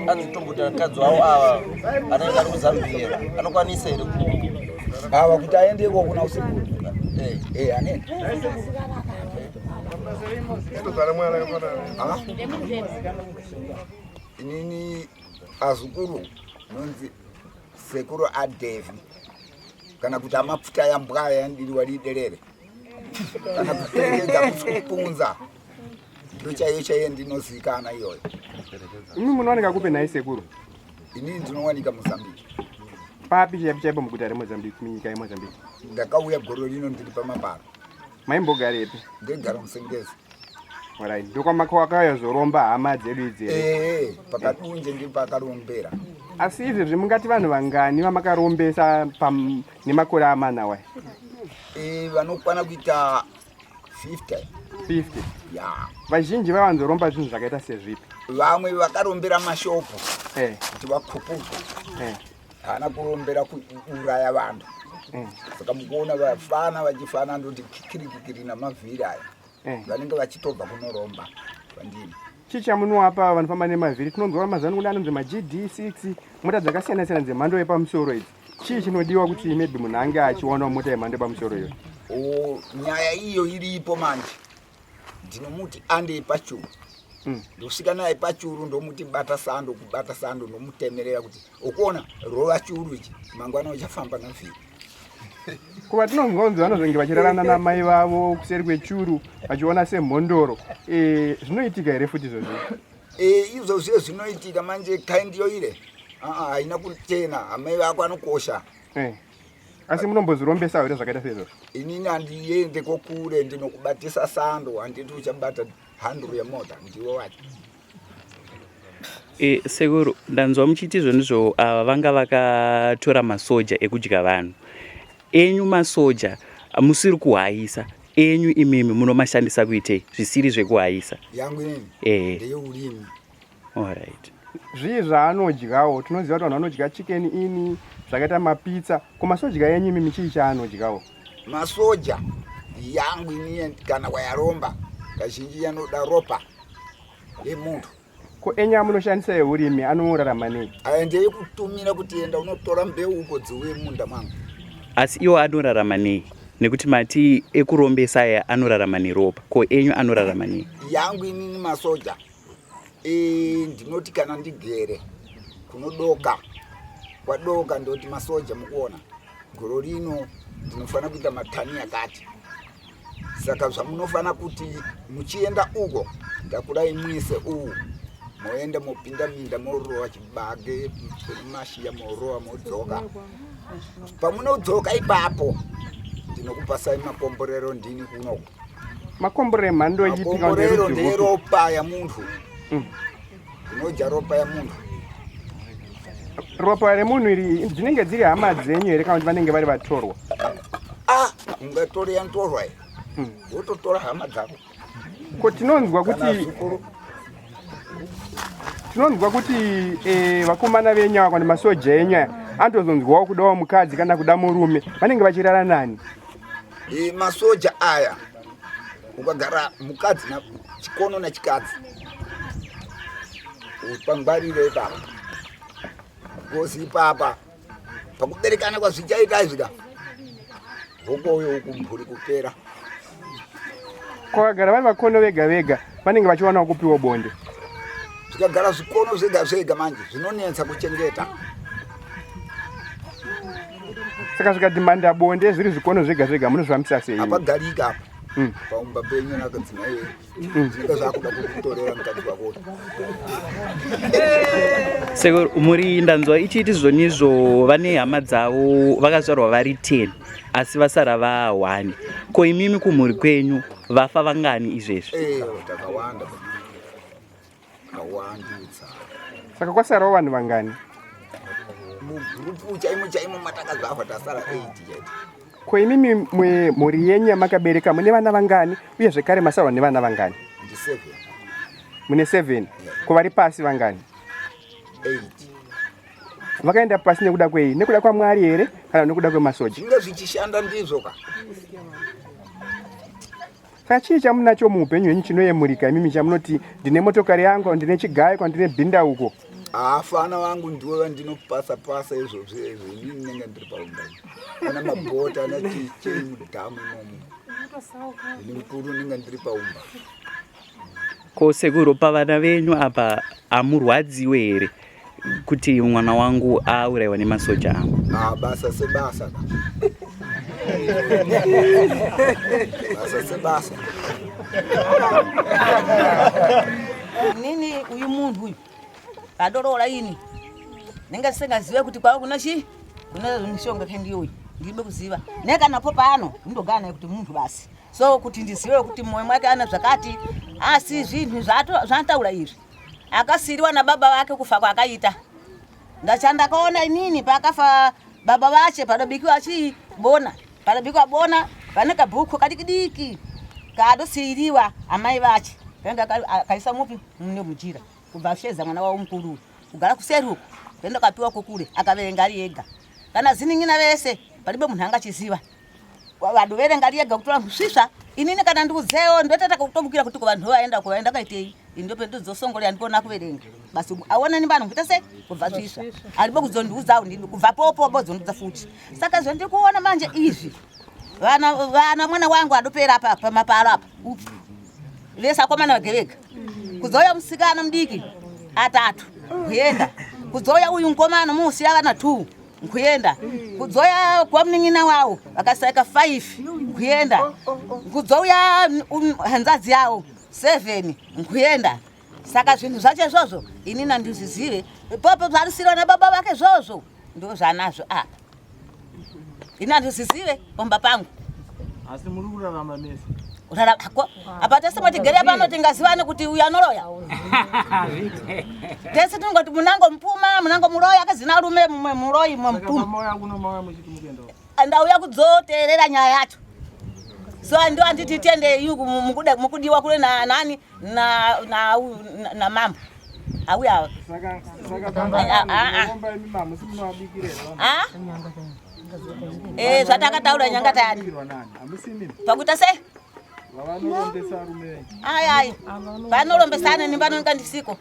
anzi tombuti akadzi wavo ava anenge ari kuZambia anokwanisa here ava kuti aende ikoko kuna usiku? Eh, ane Ah? Inini azukuru nonzi sekuru aDevi kana kuti amapfuta yambwaya yandiriwa riderere kana kuperekedza kupunza ndo chaiyo chaiyo ndinozikana iyoyo. Imi munowanika kupi nhai sekuru? Inini ndinowanika Mozambique. Papi chaipo chaipo muguta reMozambique, munyika yeMozambique? Ndakauya gore rino ndiri pamaparo. Maimbogarepi? Ndegara muSengezi. Alright, ndokwakauya hama dzedu idzi here? Ee, pakadunje ndipo pakarombera. Asi izvezvi mungati vanhu vangani vamakarombesa nemakore amana waya? Ee, vanokwana kuita 50. 50? Ya. Vazhinji vavanzoromba zvinhu zvakaita sezvipi? Vamwe vakarombera mashopu kuti vakupuka. Haana kurombera kuuraya vanhu. Saka mukuona vafana vachifana ndoti kikirikikiri namavhiri aya, vanenge vachitobva kunoromba kwandiri. Chii chamunovapa vanofamba nemavhiri? Tinonzwa mazano kune anonzi maGD6, mota dzakasiyana siyana dzemhando yepamusoro idzi. Chii chinodiwa kuti maybe munhu ange achiwanawo mota yemhando yepamusoro iyoyo? O, nyaya iyo iripo manje. Ndinomuti andei pachuru. Ndosvika naye pachuru, ndomuti bata sando, kubata sando ndomutemerera kuti ukuona rova churu ichi, mangwana uchafamba navhiri. Ko vatinonzwa kunzi vanozenge vachirarana namai vavo kuseri kwechuru vachiona semhondoro e, zvinoitika here futi izvozvo? E, izvozvo zvinoitika manje kind yoile haina kuchena amai vako anokosha e. Asi munombozvirombesa here zvakaita seizvozvo? Inini handiende kokure ndinokubatisa sando handiti uchabata handuru yemota ndiwe wacho. E, sekuru ndanzwa muchiti izvonizvo ava vanga vakatora masoja ekudya vanhu enyu masoja musiri kuhayisa enyu imimi munomashandisa kuitei zvisiri zvekuhayisa yangu inini e. ndeyeurimi Alright. Zvii zvaanodyawo? Tinoziva kuti vanhu vanodya chicken ini zvakaita mapizza. Ko masodya enyu imimi chii chaanodyawo? Masoja yangu ini kana wayaromba kazhinji yanoda ropa yemunhu. Ko enyu amunoshandisa eurimi anorarama nei? Aya ndeyekutumira kuti enda unotora mbeu uko dziuye munda mangu. Asi iwo anorarama nei? Nekuti mati ekurombesa aya anorarama neropa. Ko enyu anorarama nei? Yangu inini masoja e, ndinoti kana ndigere kunodoka kwadoka ndoti masoja mukuona goro rino ndinofanira kuita matani yakati saka zvamunofanira kuti muchienda uko ndakurai mwise uwu moenda mopinda minda morowa chibage mashiya morowa modzoka pamunodzoka ipapo ndinokupasai makomborero ndini kunoko Makomborero emhando ipi kana kuti makomborero erudzi rwupi? nderopa yamunhu ndinodya ropa yamunhu Ropa remunhu iri dzinenge dziri hama dzenyu here kana kuti vanenge vari vatorwa? ah ungatore yantorwa here wototora hama dzako Ko tinonzwa Kana kuti zvikuru. tinonzwa kuti eh, vakomana venyu ava kana masoja enyu aya anotozonzwawo kudawo mukadzi kana kuda murume vanenge vachirara nani? E, masoja aya ukagara mukadzi na chikono nachikadzi upangwarire ipapa because ipapa pakuberekana kwazvichaita izvika hokoyo uku mhuri kupera Kwakagara vari vakono vega vega vanenge vachiwanawo kupiwa bonde. Zvikagara zvikono zvega zvega manje zvinonetsa kuchengeta. Saka zvikadhimanda bonde zviri zvikono zvega zvega munozvifambisa sei? Hapagarika apa. Paumba penyu nakadzimai zvinenge zvakuda kukutorera mukadzi wako. Sekuru muri ndanzwa ichiiti zvonizvo vane hama dzavo vakazvarwa vari 10 asi vasara va 1 ko imimi kumhuri kwenyu vafa vangani izvezvi? Eh, takawanda. Takawandisa. Saka kwasarawo vanhu vangani? Mugurupu chaimo chaimo matakazvarwa tasara 8 chete. Ko imimi mhuri yenyu yamakabereka mune vana vangani uye zvekare masarwa nevana vangani? Ndi 7. Mune 7. Ko vari pasi vangani? 8. Vakaenda pasi nekuda kwei? Nekuda kwaMwari here kana nekuda kwemasoja? Zvinge zvichishanda ndizvo ka. Saka chii chamunacho muupenyu hwenyu chinoyemurika imimi chamunoti ndine motokari yangu, ndine chigayo, kana ndine bhindauko? Hafana vangu ndivo vandinopasa pasa izvozvo izvo inini ndinenge ndiri paumba ana mabhota ana chichei mudhamu imomo ini mukuru ndinenge ndiri paumba Ko sekuru pavana venyu apa hamurwadziwe here kuti mwana wangu auraiwa nemasoja angu? Ah, basa sebasa ka. Basa sebasa. Nini uyu munhu uyu adoroora ini ndinga ndisingazive kuti kwava kuna chi kuna mishonga kendiyo uyu ndiribe kuziva nekanapo pano ndindogara naye kuti munhu basi so kuti ndizive kuti mwoyo mwake ana zvakati asi zvinhu zvaataura izvi akasiriwa nababa vake kufa kwakaita ndachandakaona inini paakafa baba vache panobikiwa chii bona panobikwa bona pane kabhuku kadikidiki kadosiiriwa amai vache kaenda kaisa mupi mune mujira kubva ashedza mwana wavo mukuru uyu kugara kuseri uku kuenda kapiwa kokure akaverenga ari ega kana zinin'ina vese palibe munhu angachiziva vanhu verenga ari ega kutora svisva inini kana ndikudzewo ndotata kutomukira kuti kuvanhu vaenda kuvaenda kaitei ini ndope ndodzosongolera ndikona kuverenga basi aona ni vanhu kuita sei kubva svisva aribo kudzondiudzawo ndini kubva popo bodzondiudza futi saka zvandiri kuona manje izvi vana vana mwana wangu adopera apa pamaparo apa upi vese akomana vege vega kuzouya musikana mudiki atatu kuenda kuzouya uyu mukomana muusiya vana two nkuyenda kudzoya kwa munin'ina wawo vakasaika 5 nkuyenda kudzouya hanzadzi yawo 7 nkuyenda saka zvinhu zvacho izvozvo inini handizvizive ipopo zvarisirwa nababa vake zvozvo ndo zvanazvo apa ini handizvizive pamba pangu asi muri kurarama mese kurarama ko apa tese matigere pano tingazivane kuti uyu anoroya tese tinongoti munango mupuma munango muroya akazina rume mumwe muroyi mumwe mupuma ndauya kudzoteerera nyaya yacho so ndo anditi tiende mukudiwa kule nani na na na mambo auya saka saka ah eh zvatakataura nyanga tayani pakuita sei ai ai vanorombesana ni vanonga ndisiko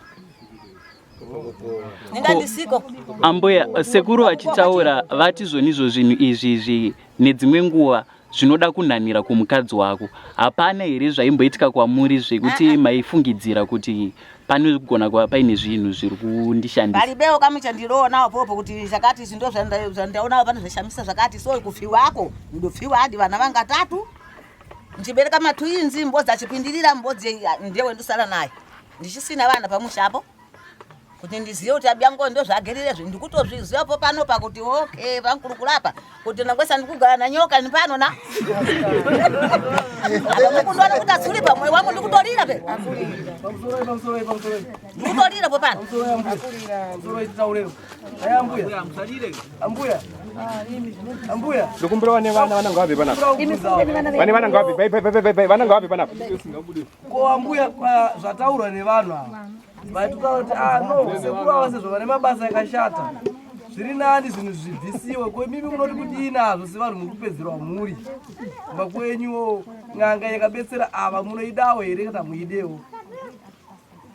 ninga ndisiko ambuya sekuru vachitaura vati zvonizvo zvinhu izvi izvi nedzimwe nguva zvinoda kunhanira kumukadzi wako hapana here zvaimboitika kwamuri zvekuti ah, ah. maifungidzira kuti panogona kuva paine zvinhu zviri kundishandisa palibewo kamwe chandinoonawo popo kuti chakati izvi ndo zvandaonawo pane zvashamisa zvakati so kupfiwako ndopfiwa hadi vana vanga tatu ndichibereka matwinzi mbodzi achipindirira mbodzi ndiye wendosara naye ndichisina vana pamushapo kuti ndizive kuti abyango ndozvagerire zvi ndikutozviziva po pano pakuti okay vankurukura apa kuti nangwesa ndikugara nanyoka ni pano na apa mukundiona kuti atsuri pa moyo wangu ndikutorira pe ndikutorira po pano ndokumbira vane vana vana ngavabve panapa vane vana ngavabve vana ngavabve panapa ko ambuya zvataurwa nevanhu ava vaitotaura kuti ah no sekuru ava sezvo vane mabasa akashata zviri nani zvinhu zvibvisiwe ko imimi munoti kudii nazvo sevanhu muri kupedzerwa mhuri kumba kwenyuwo n'anga yakabetsera ava munoidawo here kana muidewo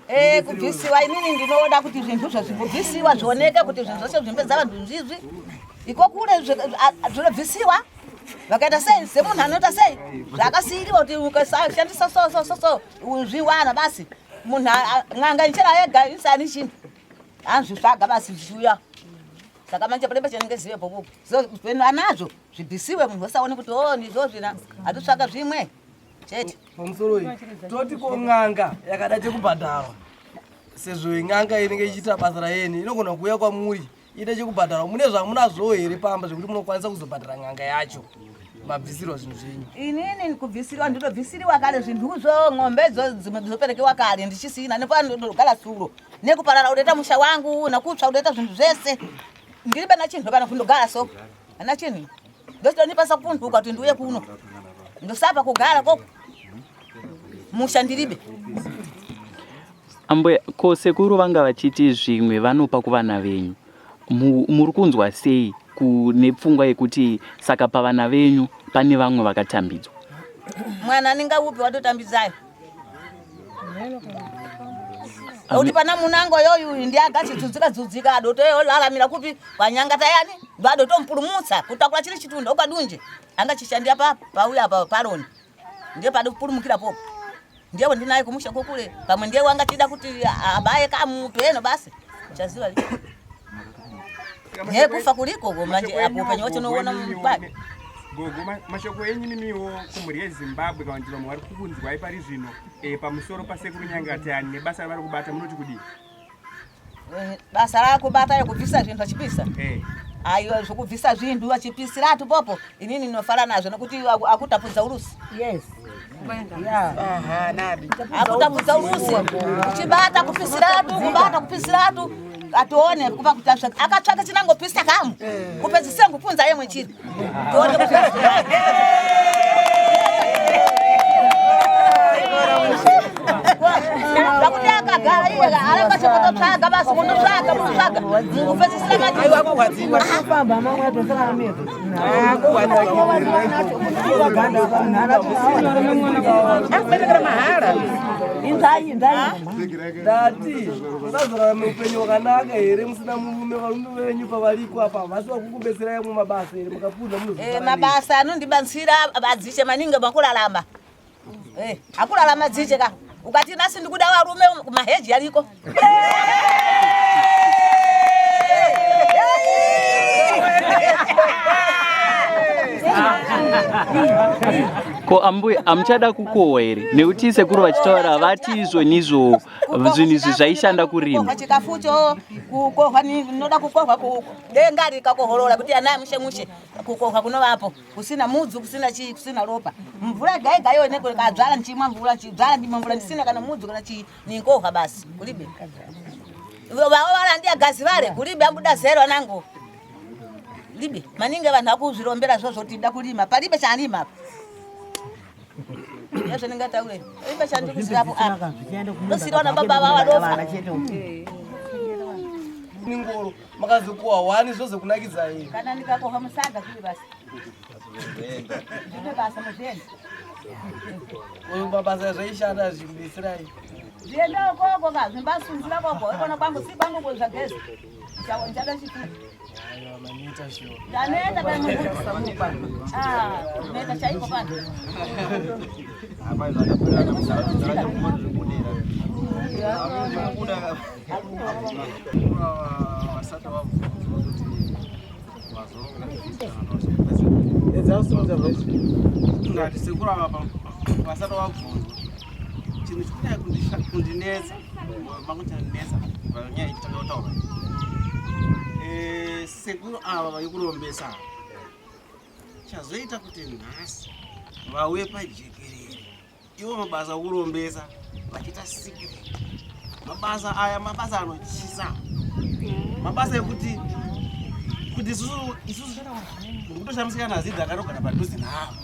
Eh, kubvisiwa inini ndinoda kuti zvinhu zvo zvimbobvisiwa zvioneke kuti zvinhu zvose zvimbedza vanhu zvizvi iko kure zvinobvisiwa vakaita sei semunhu anoita sei zvakasiiriwa kuti ukashandisa so so so so zviwana basi munhu n'anga ichera yega isani chinhu anzvitsvaga basi zvichiuya saka manje pane pachanenge zive popo zvenhu anazvo zvibvisiwe munhu wasaone kuti o oh, ndizvo zvina atitsvaga zvimwe chete pamusoro iyi toti ko n'anga yakada chekubhadharwa sezvo n'anga inenge ichiita basa rayeni inogona kuuya kwamuri ita chekubhadharwa mune zvamunazvowo here pamba zvekuti munokwanisa kuzobhadhara n'anga yacho mabvisirwa zvinhu zvenyu inini kubvisirwa ndinobvisiriwa kare zvinhuzvo ng'ombe dzo dzoperekewa kare ndichisina nepandogara suro nekuparara unoita musha wangu nekutsva unoita zvinhu zvese ndiri bana chinhu pana kundogara so ana chinhu ndositondipasa kupunhuka kuti ndiuye kuno ndosapa kugara koko musha ndiribe Ambuya, ko sekuru vanga vachiti zvimwe vanopa kuvana venyu. Muri kunzwa sei kune pfungwa yekuti saka pavana venyu pane vamwe vakatambidzwa? Mwana anenge upi watotambidzayo? Kuti pana munango yoyu uyu ndiye akachidzudzika dzudzika adotoyolalamira kupi kwanyanga tayani ndoadotomupurumutsa kutakura chiri chitunda ukadunje anga chishandira pa pauya apa paroni ndiye pade kupurumukira popo ndiye wandinaye kumusha kokule pamwe ndiye wanga chida kuti abaye kamupeno basi chaziva ne kufa kuliko manje apo upenyu wacho unoona mupaki gogo mashoko enyu mimiwo kumhuri yezimbabwe kana kuti vamwe vari kukunzwai pari zvino eh, pamusoro pasekuru nyangatayani nebasa ravari kubata munoti kudii Eh, basa rakubata rekubvisa zvinhu vachipisa eh. aiwa zvokubvisa zvinhu vachipisira atu popo inini ndinofara nazvo nekuti akutapudza urusi yes akutapudza urusi uchibata kupisira tu kubata kupisira tu atione kupa kuti akatsvaka chinangopisa kamu eh. kupedzisira ngupunza yemwe chiri tione kuti Pakuti akagara iye aramba chekutotsvaga basi kundotsvaga munotsvaga kupedzisira Ndati musazorarame upenyu hwakanaka here musina murume varume venyu pavariko apa havasi vakukubetserai mumabasa here mukapfuudza munozo eh, mabasa anondibatsira adzishe maningi makurarama Eh, akurarama dziche ka ukati nasi ndikuda varume maheji ariko. Ko ambuya amuchada kukohwa here? Nekuti sekuru vachitaura vati izvo nizvo zvinhu izvi zvaishanda kurima. Kukohwa chikafucho kukohwa ninoda kukohwa denga rikakohorora kuti ana mushe mushe kukohwa kunovapo kusina mudzi kusina chii kusina ropa mvura yega yega iyo inenge kadzvara ndichimwa mvura ndichidzvara ndimwa mvura ndisina kana mudzi kana chii ninkohwa basi kulibe vavo valandiya gazi vare kulibe ambuda zero anangu libe maningi vanhu akuzvirombera zvozvo kuti da kulima palibe chanima apa yazvandingataure palibe chandikuzivapo apa ndosiriwa nababa vavo vadofa ningoro makazokuwa wani zvozokunakidzai kana ndikakohwa musaga kuri basi zvine basa muzvienda uyu mabasa zvaishanda zvichikubetserai zvienda ukoko ka zvimbasunzira koko ikona kwangu si kwangu kuzvageza ndichada chikuru maneta shuwa ndaneta kana mukuti ah neta chaiko pano Ngati sekuru ava vasati vabvunzwa chinhu chikunyanya kundinetsa moyo mangu chandinetsa panyaya ichitanga kutaura eh, sekuru ava vaikurombesa ava chazoita kuti nhasi vauye pajekerere ivo mabasa okurombesa vachiita secret mabasa aya mabasa anotyisa mabasa ekuti kuti isusu isusu ndikutoshamisika nazidhi akatogara padhuze navo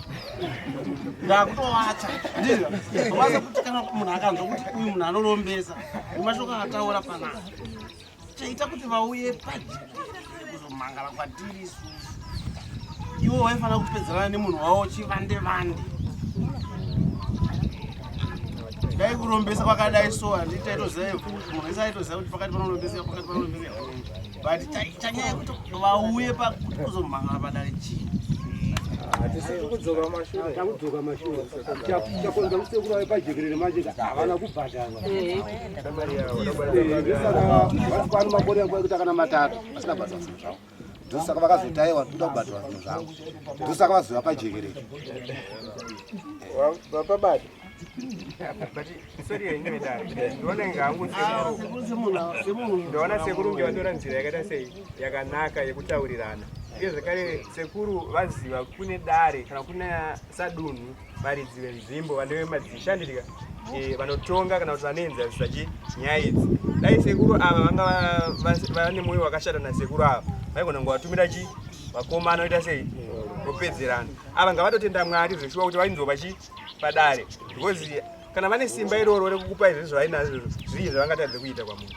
ndakutowacha ndizvo mabasa ekuti kana munhu akanzwa kuti uyu munhu anorombesa nemashoko akataura panapa chaita kuti vauye pajekerere kuzomangara kwatiri isusu ivo vaifanira kupedzerana nemunhu wavo chivande vande dai kurombesa kwakadai so handiti taitoziva munhu wese aitoziva kuti pakati panorombeseka pakati panorombeseka but chanyaya yekuti vauye pakuti kuzomhangara padare chii hatisiri kudzoka mashure takudzoka mashure chakonza kusekuru vave pajekerere manje havana kubhadharwa ndosaka vasi pano makore angu ekuti akana matatu vasina kubhadharwa zvinhu zvavo ndosaka vakazotaiwa ndikuda kubhadharwa zvinhu zvangu ndosaka vazouya pajekerere vapabata but sorry henyu vedare ndinoona inga hangu sekuru ndinoona sekuru kunge vatora nzira yakaita sei yakanaka yekutaurirana uye zvekare sekuru vaziva kune dare kana kuna sadunhu varidzi venzvimbo vane madzishe anditika eh, vanotonga kana kuti vanoenzanisa chi nyaya idzi dai sekuru ava vanga vane mwoyo wakashata nasekuru ava vaigona kungovatumira chi vakomana oita sei vopedzerana ava ngavatotenda mwari zveshuwa kuti vainzova chi padare because kana vane simba iroro rekukupa izvi zvavainazvo zvii zvavangatadze kuita kwamuri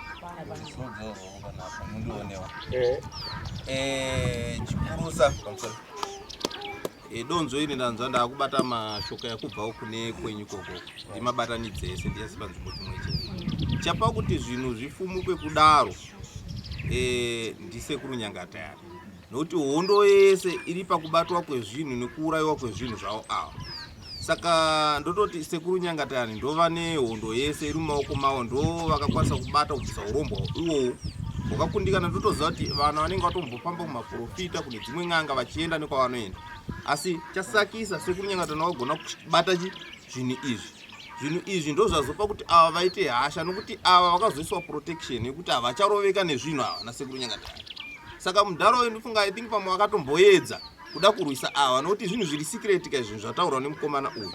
eh. Eh, chikurusa pamusoro eh, donzvo iri ndanzwa ndakubata mashoko ekubvawo kune kwenyu koko ndimabatanidze ese ndiyasi panzvimbo chimwe chete chapa kuti zvinhu zvifumuke kudaro ndisekuru nyangatayani nokuti hondo yese iri pakubatwa kwezvinhu nekuurayiwa kwezvinhu zvavo ava saka ndototi sekuru nyangatani ndova nehondo yese iri mumaoko mavo ndo vakakwanisa kubata kubvisa urombwa iwowo hwakakundikana ndotoziva kuti vana vanenge vatombofamba kumaprofita kune dzimwe n'anga vachienda nekwavanoenda asi chasakisa sekuru nyangatani vakagona kubata chi zvinhu izvi zvinhu izvi ndozvazopa kuti ava vaite hasha nokuti ava vakazoiswa protection yekuti havacharoveka nezvinhu ava nasekuru nyangatani saka mudhara uyu ndofunga i think pamwe vakatomboedza kuda kurwisa ava nokuti zvinhu zviri secret ka zvinhu zvataurwa nemukomana uyu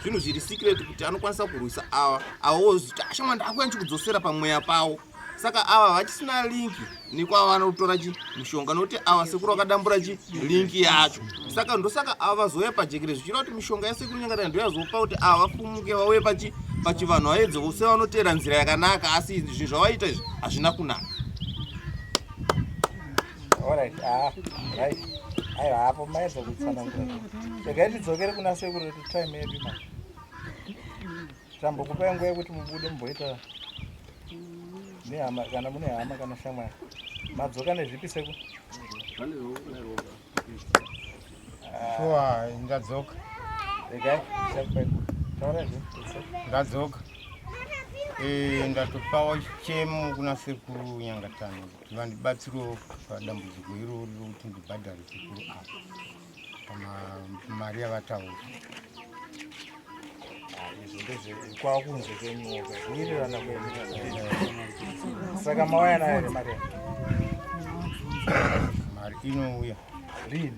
zvinhu zviri secret kuti anokwanisa kurwisa ava ava wozviti ashama ndakuya ndichikudzosera pamweya pawo saka ava vachisina linki nekwavanotora chi mushonga nokuti ava sekuru vakadambura chi linki yacho saka ndosaka ava vazouya pajekere zvichireva kuti mishonga yasekuru nyangatani ndoyazopa kuti ava vafumuke vauye pachi pachivanhu vaedze vose vanoteera nzira yakanaka asi zvinhu zvavaita izvi hazvina kunaka Alright, ah, right. Aiwa apo maedza kutsanangura. Regai tidzokere kuna sekuru kuti time yedu manje. Tambokupai nguva yekuti mubude mumboita nehama kana mune hama kana shamwari. Madzoka nezvipi sekuru? Shuwa ndadzoka. Regai tichakupai. Taura zve. Ndadzoka. Eh, ndatopawo chichemo kuna sekuru Nyangatano kuti vandibatsirewo padambudziko iroro rokuti ndibhadhare sekuru ava pamari yavataura. Izvo ndezvekwakunze kwenyoka kuwirirana kwenyu. Saka mauya nayo here mari? Mari inouya rini?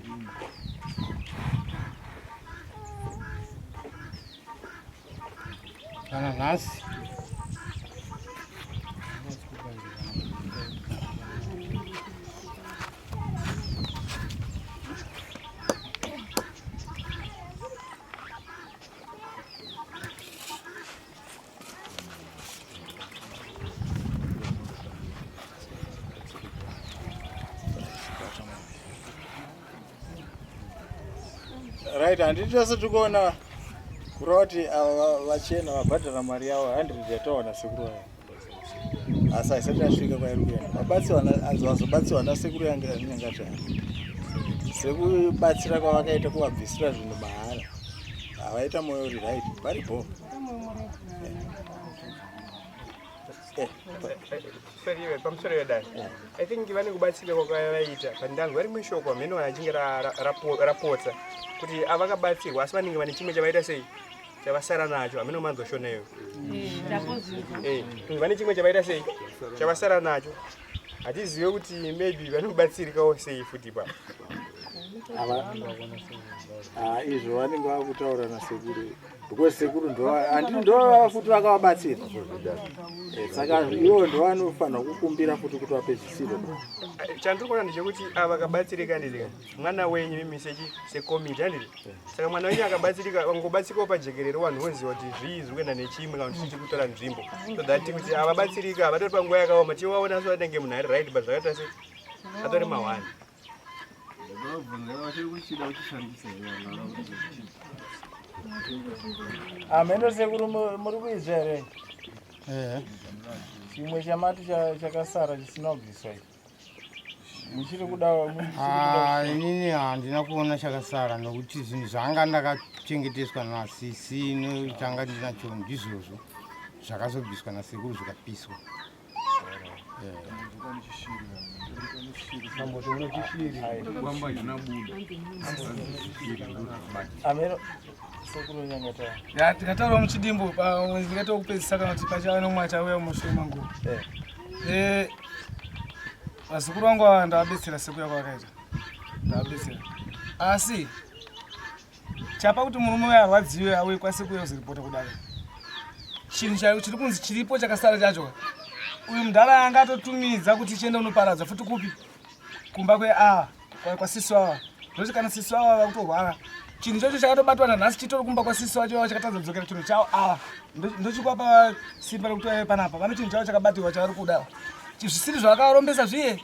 Kana nhasi. Right, handiti tose tikuona kureva kuti ava vachena vabhadhara mari yavo 100 yatawana sekuru vaya asi haisati yasvika kwairi kuenda vabatsiwa anzi vazobatsiwa nasekuru yanyangataya sekubatsira kwavakaita kuvabvisira zvinhu mahara havaita mwoyo uri right vari bho. Sorry, pamusoro yedare I think vane kubatsira kwakavaita but ndanzwa rimwe shoko hameno achinge rapotsa kuti avakabatsirwa asi vanenge vane chimwe chavaita sei chavasara nacho hameno manzwa shona iyo eh, vane chimwe chavaita sei chavasara nacho hatizive kuti maybe vanobatsirikawo sei futi ipapo. Ah, izvo vanenge vakutaura nasekuru because sekuru handiti ndovava futi vakavabatsira eh, saka ivo ndovanofanira kukumbira futi kuti vapedzisire. Chandiri kuona ndechekuti ava vakabatsirika ndizika mwana wenyu mimi sechi sekomiti handiti saka mwana wenyu akabatsirika vangobatsirikawo pajekerere vanhu voziva kuti zvii zviri kuenda nechimwe kana kuti chii chiri kutora nzvimbo so that kuti avabatsirika vatori panguva yakaoma tivaona so vanenge munhu ari right but zvakaita se atori mahwani. Hameno sekuru muri kuizwa here? Chimwe chamati chakasara chisina kubviswa ichi. Muchiri kuda ah, inini handina kuona chakasara nokuti zvinhu zvanga ndakachengeteswa nasisi nechanga ndinacho ndizvozvo zvakazobviswa nasekuru zvikapiswa. Ya, tikataura muchidimbu pamwedzi ndikaita wekupedzisa kana kuti pachava nomwe achauya mumashure mangu. Eh, vazukuru vangu ava ndavabetsera sekuya kwavakaita, ndavabetsera asi Chapa kuti murume uya arwadziwe auye kwasekuru kuzoripota kudare. Chinhu chayo chiri kunzi chiripo chakasara chacho. Uyu mudhara anga atotumidza kuti chiende unoparadza futi kupi? Kumba kwe a kwasisi ava. Zvoti kana sisi ava vakutorwara. Chinhu chacho chakatobatwa nanhasi chitori kumba kwasisi vacho ava chakatadza kudzokera chinhu chavo ava. Ndochikwapa simba rekuti vaive panapa. Vane chinhu chavo chakabatiwa chavari kuda. Zvisiri zvavakarombesa zviye.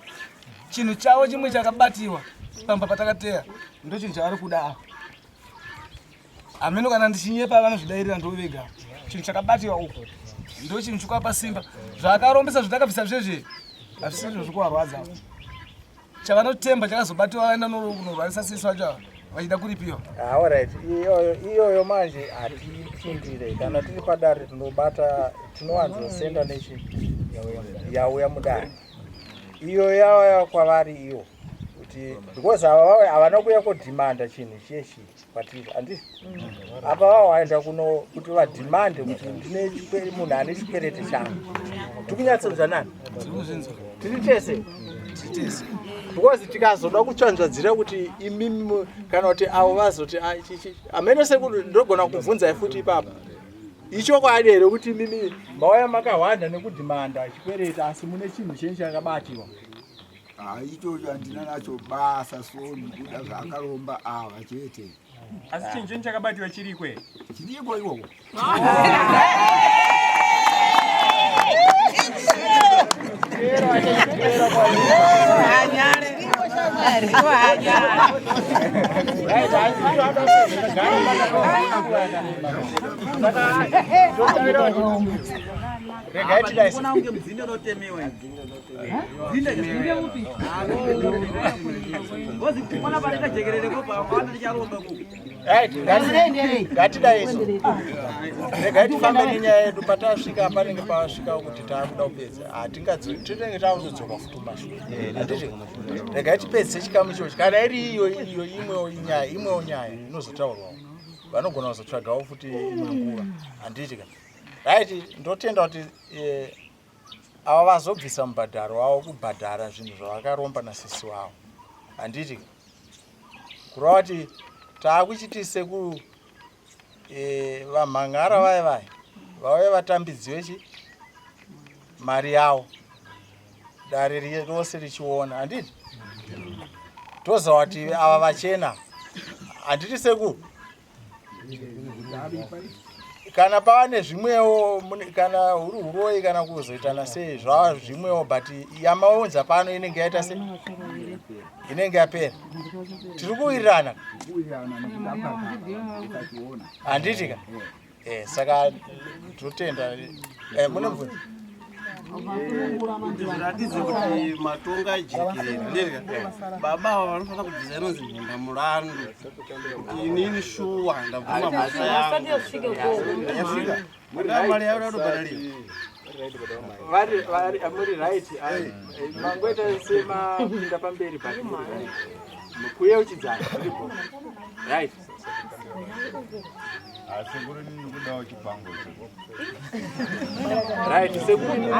Chinhu chavo chimwe chakabatiwa pamba patakateya ndochinhu chavari kuda ava. Hameno kana ndichinyepa vanozvidairira ndovega. Chinhu chakabatiwa uko ndochinhu chikuapa simba. Zvaakarombesa zvatakabvisa zvezve hazvisizvo zviri kuvarwadza. Chavanotemba chakazobatiwa vaenda kunorwarisa sisi vacho ava vachida kuripiwa. Ah, alright. Iyoyo iyoyo manje hatipindire kana tiri padare tinobata tinowanzosenda nechi yauya mudare. Iyo yauya kwavari iyo kuti because ava vauya havana kuuya kodhimanda chinhu chiye chii kwatiri handiti apa vava vaenda kuno kuti vadhimande kuti ndine munhu ane chikwereti changu. Tikunyatsonzwanani? Tiri tese because tikazoda kutsvanzvadzira kuti imimi kana kuti avo vazoti ah, hameno sekuti ndogona kubvunzai futi ipapo. Ichokwadi here kuti imimi mauya makahwanda nekudhimanda chikwereti asi mune chinhu chenyu chakabatiwa? Ah, ichocho handina nacho basa so ndikuda zvaakaromba ava chete. Asi chinhu chenyu chakabatiwa chiriko here? Chiriko ikoko. Regai tidai. Ngatidai isu. Regai tifambe nenyaya yedu patasvika panenge pasvika kuti taakuda kupedza. Hatingadzi tinenge taakuzodzoka futi kumashure. Handiti? Regai tipedze chikamu ichochi. Kana iri iyo iyo imwewo inyaya, imwewo nyaya inozotaurwawo. Vanogona kuzotsvagawo futi imwe nguva. Handiti ka? Right, ndotenda kuti eh, ava vazobvisa mubhadharo wavo kubhadhara zvinhu zvavakaromba nasisi wavo. Handiti ka? Kureva kuti taakuchiti sekuru e, vamhan'ara vaya vaya vauye vatambidziwe chi mari yavo dare rose richiona handiti toziva kuti ava vachena handiti sekuru kana pava nezvimwewo kana huri huroyi kana kuzoitana sei zvava zvimwewo but yamaunza pano inenge yaita se inenge yapera tiri kuwirirana handiti ka eh, saka totenda eh, mune mubvunzo kuti zviratidze kuti matonga ijekerere nderya baba ava vanofanira kubvisa inonzi mhenda mulandu kuti inini shuwa ndabvuma mhosva yangu mari yayo yatobhadhariwa vari vari muri right mangoita semapinda pamberi but muri right mukuyeuchidzana zviripo right Sekuru nini kudawo chipango icho. Right, sekuru nini.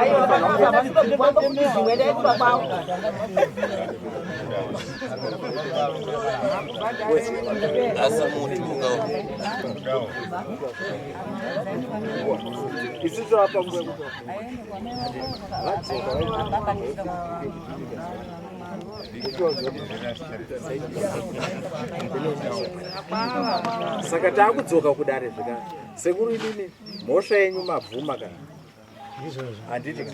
Asi muti ukawo. Isusu apa nguva yekuti vadzoka Saka taakudzoka kudare zvekare. Sekuru inini mhosva yenyu mabvuma kana? Handiti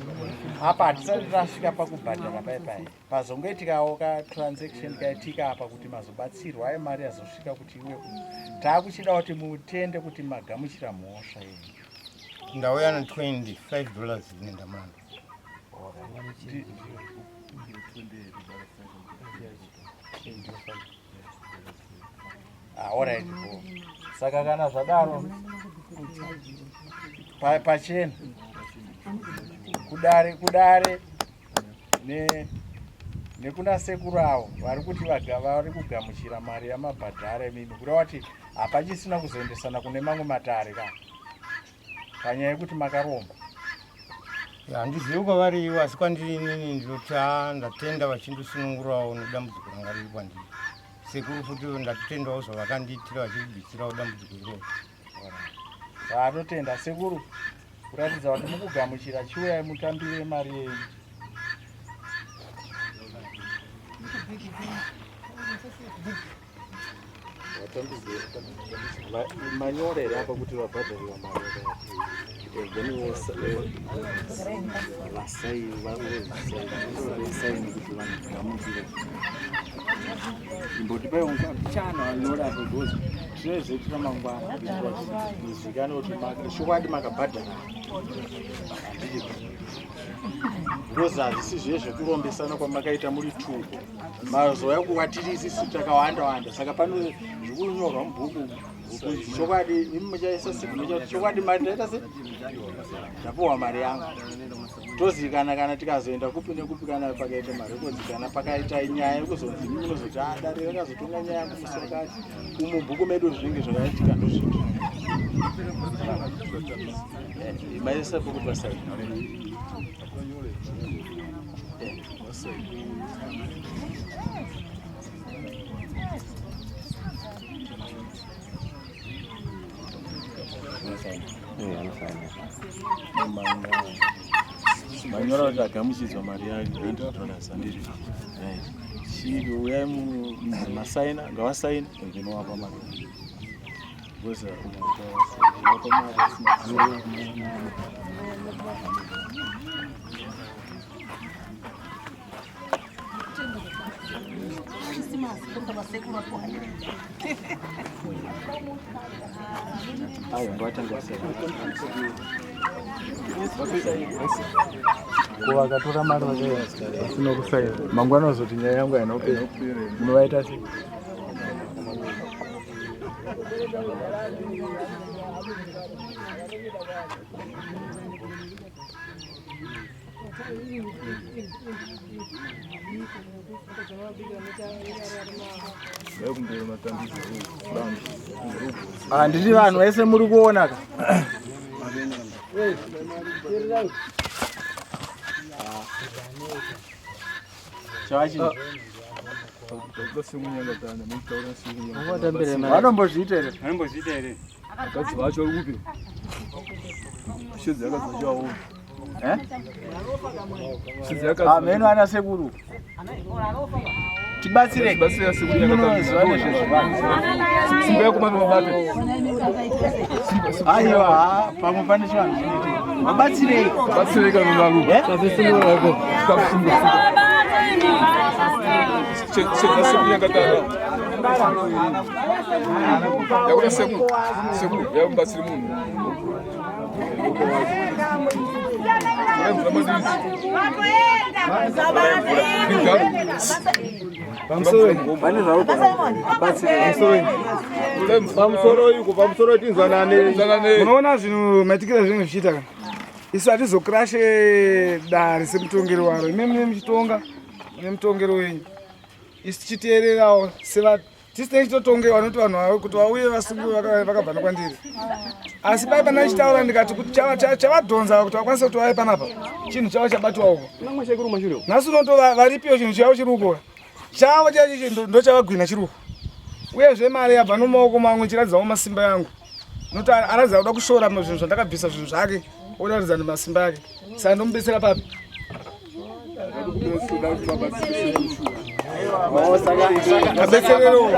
apa hatisati tasvika pakubhadhara pai pai. Pazongoitikawo ka transaction kaitika apa kuti mazobatsirwa ayo mari yazosvika kuti iwe taakuchida kuti mutende kuti magamuchira mhosva yenyu. Ndauya na 25 dollars nendamanda. Ah, alright, bho. Saka kana zvadaro pachena kudare kudare ne nekuna sekuru avo vari kuti vari kugamuchira mari yamabhadhara imimi kureva kuti hapachisina kuzoendesana kune mamwe matare ka panyaya yekuti makaromba handizivi kwavari ivo asi kwandiri inini ndinoti a ndatenda vachindisunungurawo nedambudziko ranga riri kwandiri sekuru futi ndatotendawo zvavakandiitira vachindibvisirawo dambudziko iroro Vatotenda sekuru kuratidza kuti mukugamuchira chiuyai mutambire mari yenyu. Manyora here apa kuti vabhadhariwa mari vasai kuti vagamuchire imbotipai chana vanyora apa because tinozoitira mangwana kuitira kuti muzikanwe kuti chokwadi makabhadhara handiti because hazvisi zviye zvekurombesana kwamakaita muri tuko mazouya kuwatiri isisu takawanda wanda saka pano zvikunyorwa mubhuku kunzi chokwadi imi muchaisa signature kuti chokwadi mari ndaita se ndapuwa mari yangu tozikana kana tikazoenda kupi nekupi kana pakaita marekodzi kana pakaita nyaya yekuzonzi imi munozoti ah dare rakazotonga nyaya yangu musi wakati umu bhuku medu zvinenge zvakaitika ndozviti eh, maisa pokuti vasaini Manyora kuti agamuchidzwa mari yake 20 dollars handiti? Chii uyai masaina ngavasaina and then wapa mari. Because wapa mari asina. Ko vakatora mari vasina kusaina mangwana vazoti nyaya yangu haina kupera munovaita sei? Handiti vanhu vese muri kuona ka? Vanombozviita here? Vanombozviita here? Vakadzi vacho vari kupi? Shedzi yakadzi vacho awo. Eh? Ameno ana sekuru. Tibatsire. Tibatsire sekuru yakatambira. Simba yako mama mabate. Aiwa, pamwe pane chivanhu chinoitika. Vabatsirei. Batsirei kana varume. Eh? Simba. Shedzi sekuru yakatambira. Yakuda sekuru. Sekuru yakubatsire munhu. Pamusoro tinzwanane. Munoona zvinhu maitikira zvinenge zvichiita kana isu hatizokrashe dare semutongero waro ime mune muchitonga nemutongero wenyu isu tichiteererawo seva tisi tichitotongewa nokuti vanhu ava kuti vauye vasungwe vakabva nekwandiri asi pai pana ndichitaura ndikati kuti chavadhonza kuti vakwanise kuti vauye panapa chinhu chavo chabatiwa uko nhasi unoto varipiwo chinhu chavo chiri uko chavo chaicho ndochavagwina chiri uko uyezve mari yabva nomaoko mangu ichiratidzawo masimba yangu nokuti aratidza kuda kushora zvinhu zvandakabvisa zvinhu zvake oratidza nemasimba ake saka ndomubetsera papi Mabetserero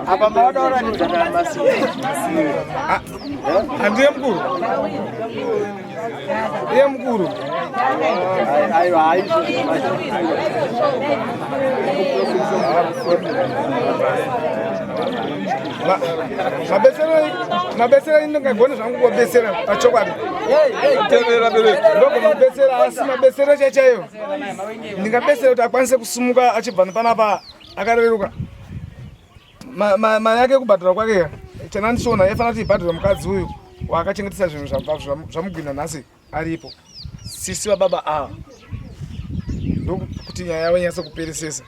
apa mawada kuratidza kana masimba handiye mukuru iye mukuru aiwa Mabetsero ndingagone zvangu kubetsera pachokwadi ndogona kubetsera asi mabetsero chaichaiyo ndingabetsera kuti akwanise kusumuka achibva nepanapa akareruka mari yake yekubhadhara kwake chanandichiona yaifanira kuti ibhadharwe mukadzi uyu waakachengetesa zvinhu zvamugwina nhasi aripo sisi vababa ava ndokuti nyaya yavo inyatse kuperesesa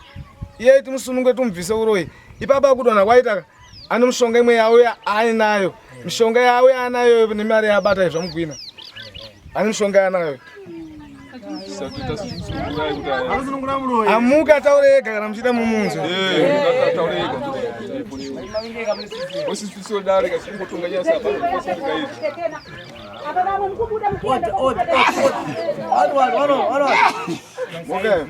iye timusununge timubvise uroyi ipapa kudonha kwaita ane mushonga imwe yauya ainayo mishonga yauya anayo nemari yaabata zvamugwina ane mishonga yaanayo amuka ataure ega kana muchiita mumunzwe Mukayo.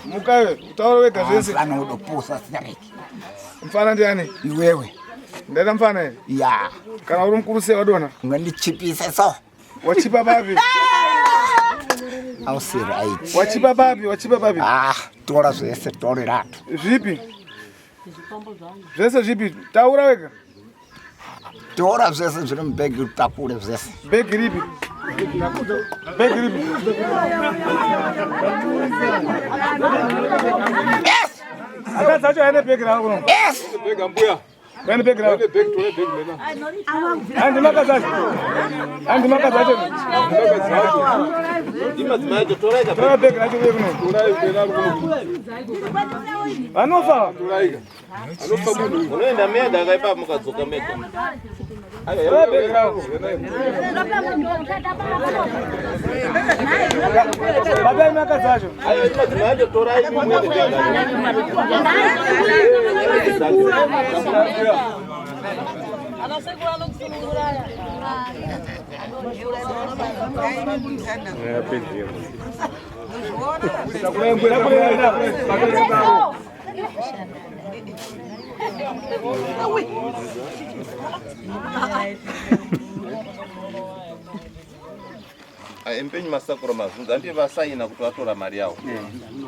Mukayo, utaure wega zvese. Mfana udopusa sigareti. Mfana ndiani? Iwewe. Ndaita mfana here? Ya. Kana uri mukuru sei wadona? Ungandichipise so. Wachipa papi? Ausi right. Wachipa papi? Wachipa papi? Ah, tora zvese toreratu. Zvipi? Zvese zvipi? Taura wega. Tora zvese zviri mubhegi utakure zvese. Bhegi ripi? Bhegi ripi? Yes! Akadzi acho aine bhegi ravo kuno. Yes! Bhegi ambuya. Aine bhegi ravo. Bhegi tore bhegi mena. Handi makadzi acho. Handi makadzi acho. Makadzi acho. Imadzimai acho torai ka. Tora bhegi racho uye kuno. Torai bhegi ravo kuno. Vanofa. Torai ka. Anofa munhu. Unoenda mega akaipa mukadzoka mega. Tora bhegi ravo. Babai makadzi acho. Aiwa imadzimai acho torai muende mega. Empenyu masakura mazunza handiye vasaina kuti vatora mari yavo.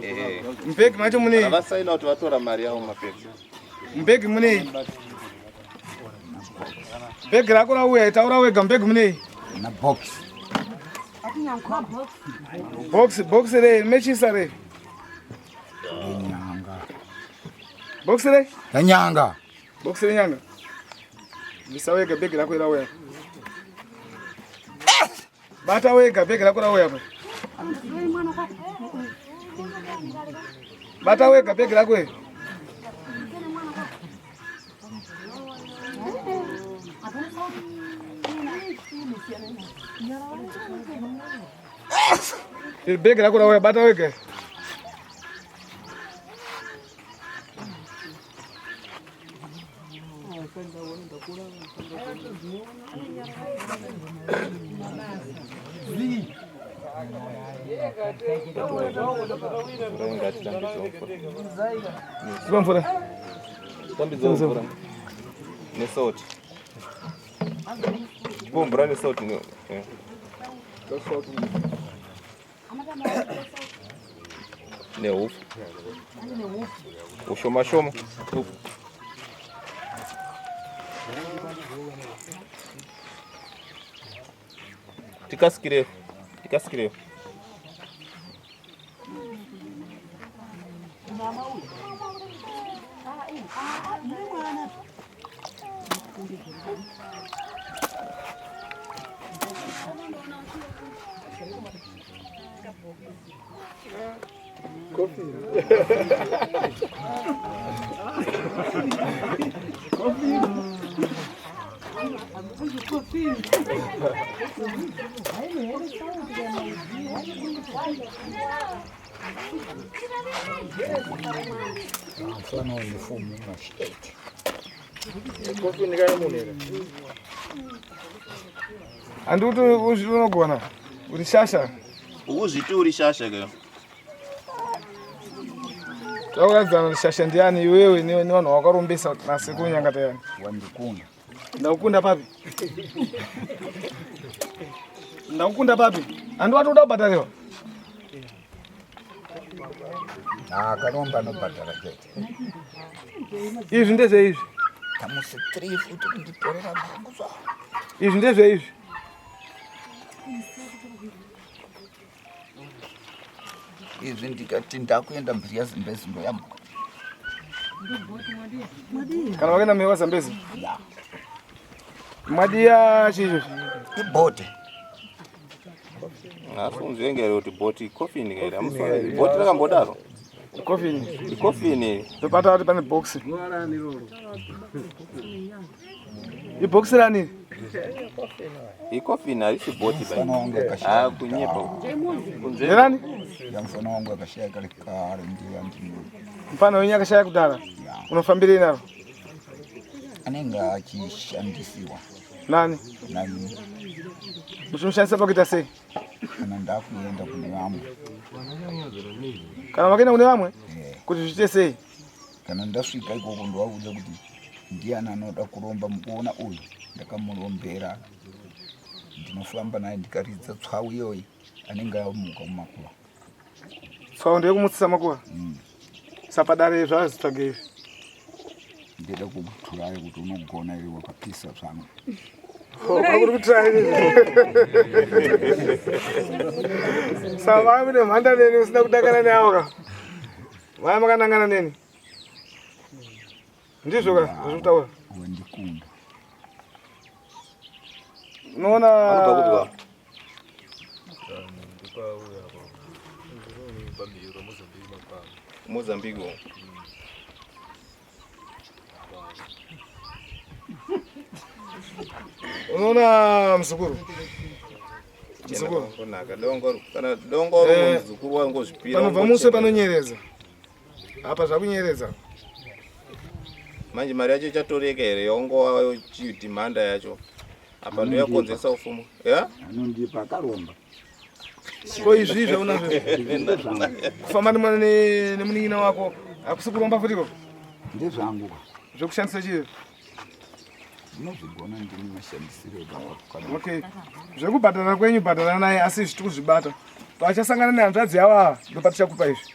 Ehe. Mubhegi macho munei? Vasaina kuti vatora mari yavo mapedza. Mubhegi munei? Bhegi rako rauya taura wega mubhegi munei? Na box. Box box rei mechisa rei? Nyanga. Box rei? Nyanga. Bokisi renyanga. Bvisa wega bhegi rako rauya. Bata wega bhegi rako rauya pa. Bata wega bhegi rako iri. Iri bhegi rako rauya bata wega. Mvura. Tambidzo mvura. Nesalt. Tipo mvura nesalt. Nehufu. Ushoma shoma. Tikasikire. Tikasikire. Mfana unifomu unasheti. Kofi kana munhu here? Handi kuti unogona uri shasha. Ukuzviti uri shasha ke. Takuratidzana kuti shasha ndiani iwewe nevanhu vakarombesa nasekuru Nyangatayani. Wandikunda. Ndakukunda papi? Ndakukunda papi? Handi wati uda kubhadharirwa? Akaromba anobhadhara chete. Izvi ndezveizvi. Tamusi 3 futi kunditorera bhangu zva. Izvi ndezveizvi. Izvi ndikati ndakuenda mhiri yaZambezi ndoyambuka. Kana wakaenda mhiri kwaZambezi? Mwadiya chii? Ibhote. Asi unzvenge here kuti bhoti coffin here? Amusori. Bhoti rakambodaro. Coffin. Coffin. Topata kuti pane box. Ibhox rani? Ikoffin harisi bhoti bai. Ah kunyepa. Nderani? Ya mfana wangu akashaya kare kare ndiye andino. Mfana wenyu akashaya kudhara. Unofambirei naro? Anenge achishandisiwa. Nani? Nani? Muchimushandisa pakuita sei? Kana ndakuenda kune vamwe. Kana makaenda kune vamwe? Kuti zviite sei? Kana ndasvika ikoko ndovaudza kuti ndiani anoda kuromba mukuona uyu ndakamurombera ndinofamba naye ndikaridza tswau iyoyi anenge amuka mumakuva. Tswau ndeyekumutsisa makuva? Sapadare zvazvitsvage izvi. Ndida kukuturaya kuti unogona iri wakapisa zvangu. Kuri kuturaya Saka vaya mune mhanda neni usina kudakana neavo ka? Vaya makanangana neni? Ndizvo ka zvazviri kutaura? Wandikunda. Unoona Mozambique. Unoona muzukuru? Muzukuru. Kunaka dongo kana dongo muzukuru wangu zvipira. Panobva muswe panonyereza. Apa zvakunyereza. Manje mari yacho ichatoreka here yaungova chidhimanda yacho? Apa ndoyakonzeresa ufumo. Ya? Anondipa akaromba. Ko izvi zvaunazvo kufamba nemunin'ina wako hakusi kuromba futiko? Ndezvangu. Zvekushandisa chii? Ndinozvigona ndini mashandisiro ebaba. Okay. Zvekubhadhara kwenyu bhadhara naye asi izvi tikuzvibata. Pachasangana nehanzvadzi yavo ava ndopatichakupa izvi.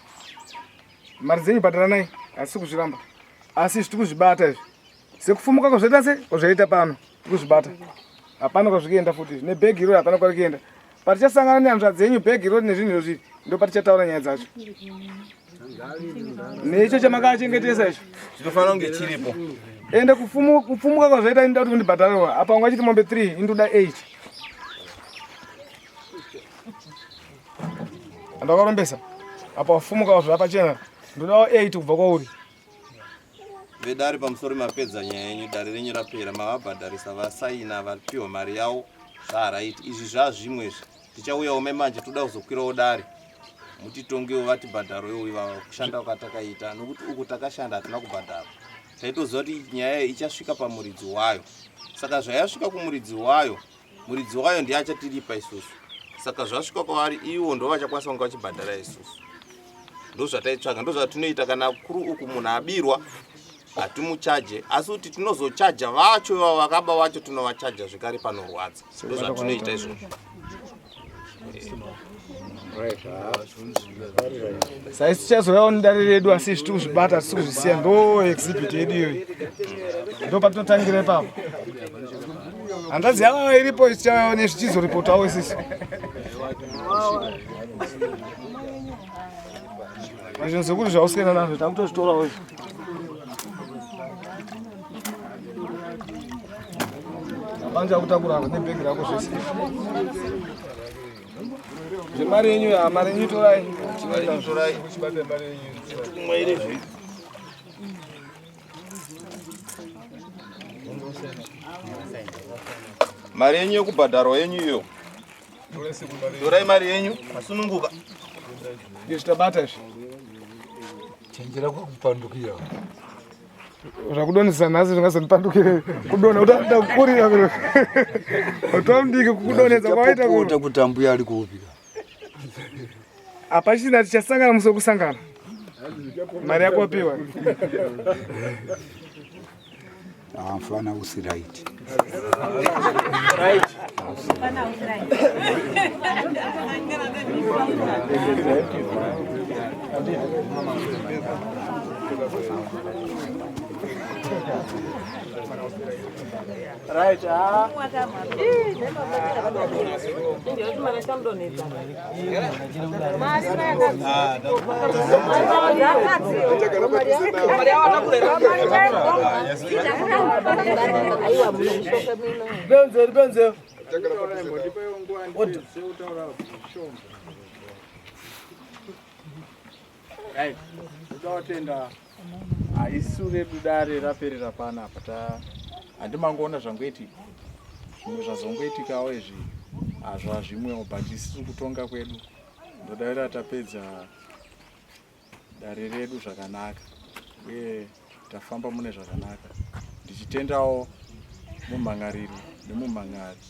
Mari dzenyu bhadhara naye asi kuzviramba. Asi izvi tikuzvibata izvi. Sekufumuka kwazvaita se kwazvaita pano tikuzvibata. Hapana kwazvikuenda futi izvi. Nebhegi iro hapana kwari kuenda. Patichasangana nehanzvadzi yenyu bhegi iro nezvinhu izvozvi ndopatichataura nyaya dzacho. Necho chamakachengetesa icho Chinofanira kunge chiripo. Ende kupfumuka kwazvaita inoda kuti undibhadharewa. Apa ungachiti mombe 3 indoda 8. Ndakarombesa. Apa wafumuka zvapachena. Ndodawo 8 kubva kwauri. Vedare pamusoro mapedza nyaya yenyu dare renyu rapera mavabhadharisa vasaina vapiwa mari yavo zvaraiti izvi zvazvimwe izvi tichauyawo memanje toda kuzokwirawo dare mutitongewo vatibhadharowo ivava kushanda kwatakaita nokuti uku takashanda hatina kubhadhara taitoziva kuti nyaya iyi ichasvika pamuridzi wayo saka zvayasvika kumuridzi wayo muridzi wayo ndiye achatiripa isusu saka zvasvika kwavari ivo ndo vachakwanisa kunge vachibhadhara isusu ndozvataitsvaga ndozvatinoita kana kuri uku munhu abirwa hatimuchaje asi kuti tinozochaja vacho ivavo vakaba vacho tinovachaja zvekare panorwadza ndozvatinoita izvozvo Saisi tichazouyawo nedare redu asi izvi tikuzvibata hatisi kuzvisiya ndo exhibit yedu iyoyi ndo patinotangira ipapo hanzvadzi yavo iripo tichauyawo nezvichizoripotawo isisi zvinhu zvekuti zvausikana nazvo takutozvitorawo izvi Manje akutakura nebhegi rako zvese. Zvemari yenyu ya mari yenyu torai. Torai. Chibate mari yenyu. Kumwaire zve. Mari yenyu yekubhadharwa yenyu iyo. Torai mari yenyu, masununguka. Izvi tabata izvi. Chenjera kwakupandukira. Zvakudonhesa nhasi zvingazondipandukire kudonha kuti ndakurira utomdiki kukudonhedza kwaita Kupota kuti ambuya ari kupi ka. Hapachina tichasangana musi wekusangana. Mari yako wapiwa. Ah, mfana usi right. Right. Right, ah. Benze, benze. Right. Ndoda kutenda isu redu dare raperera panapa ta handimangoona zvangoitika zvimwe zvazongoitikawo izvi hazva zvimwewo but isusu kutonga kwedu ndodaira tapedza dare redu zvakanaka uye tafamba mune zvakanaka ndichitendawo mumhan'ariri nemumhan'ari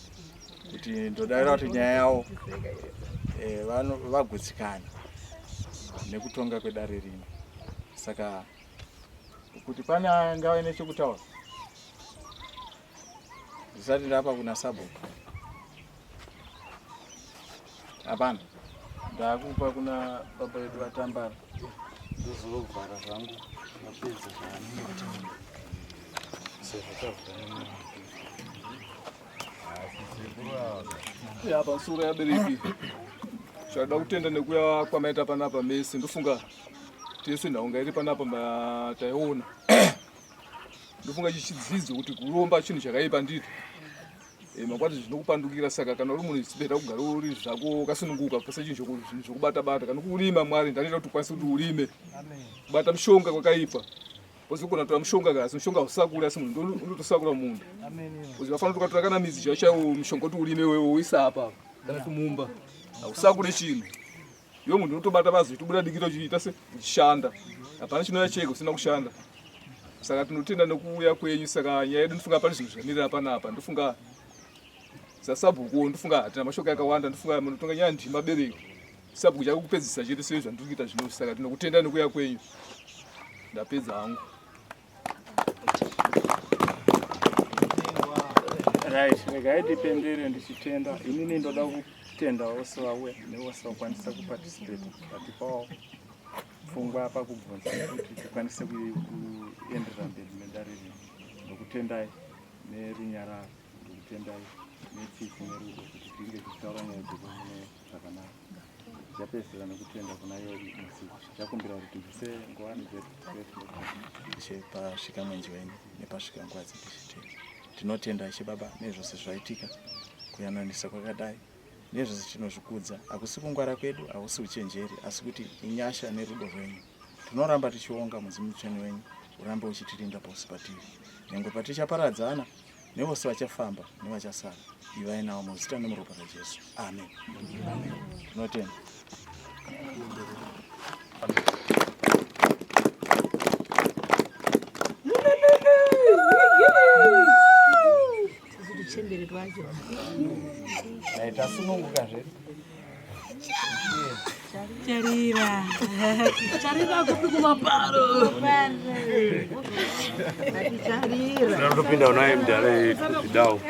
kuti ndodaira kuti nyaya yavo eh, vagutsikana nekutonga kwedare rino saka kuti pane angave nechekutaura ndisati ndapa kuna sabhuku hapana ndakupa kuna baba vedu vatambara ndozovhara zvangu mapedza zvaanoita sezvo tavhara Ya pamusoro yabereki zvada kutenda nekuya kwamaita panapa mese ndofunga tese nhaunga iri panapa taiona ndofunga chichidzidzo kuti kuromba chinhu chakaipa ndito e, makwati zvinokupandukira saka kana uri munhu chibeta kugara uri zvako wakasununguka pasa chinhu zvokubata bata kana kurima mwari ndanoita kuti ukwanise kuti urime kubata mushonga kwakaipa wozogona kutora mushonga ka asi mushonga hausakuri asi munhu unotosakura munda uzivafanira kuti ukatora kana midzi chaiyo chaiwo mushonga kuti urime wewe woisa apa kana kuti mumba hausakure chinhu iwe munhu unotobata bazi uchitobuda dikita uchiita se uchishanda hapana chinouya chega usina kushanda saka tinotenda nekuuya kwenyu saka nyaya yedu ndofunga pane zvinhu zvamirira panapa ndofunga sasabhuku ndofunga hatina mashoko akawanda ndofunga munotonga nyaya ndima bereki sabhuku chako kupedzisa chete sei zvandiri kuita zvino saka tinokutenda nekuuya kwenyu ndapedza hangu Right, regai tipendere ndichitenda. Inini ndoda kutenda vose vauya nevose vakwanisa kuparticipate vatipawo pfungwa pakubvunza kuti tikwanise kuenderera mberi nedare rino. Ndokutendai nerunyararo, ndokutendai netsitsi nerudo kuti tinge tichitaura nyaya dzedu mune zvakanaka. Tichapedzisira nekutenda kuna iye Musiki. Tichakumbira kuti tibvise ngowani dzedu Ishe pasvika mwenje wenyu nepasvika nguva dzedu Ishe tinotenda Ishe Baba nezvose zvaitika kuyananisa kwakadai nezvose tinozvikudza hakusi kungwara kwedu hakusi uchenjeri asi kuti inyasha nerudo rwenyu tinoramba tichionga mudzimu mutsvene wenyu urambe uchitirinda pose patiri nyangwe patichaparadzana nevose vachafamba nevachasara ivai navo muzita nemuropa rajesu amen tinotenda Tuchembere twacho. Tasununguka zvedu. Charira. Charira kupi kumaparo. Charira. Tinotopinda unaye mudhara zvidawo.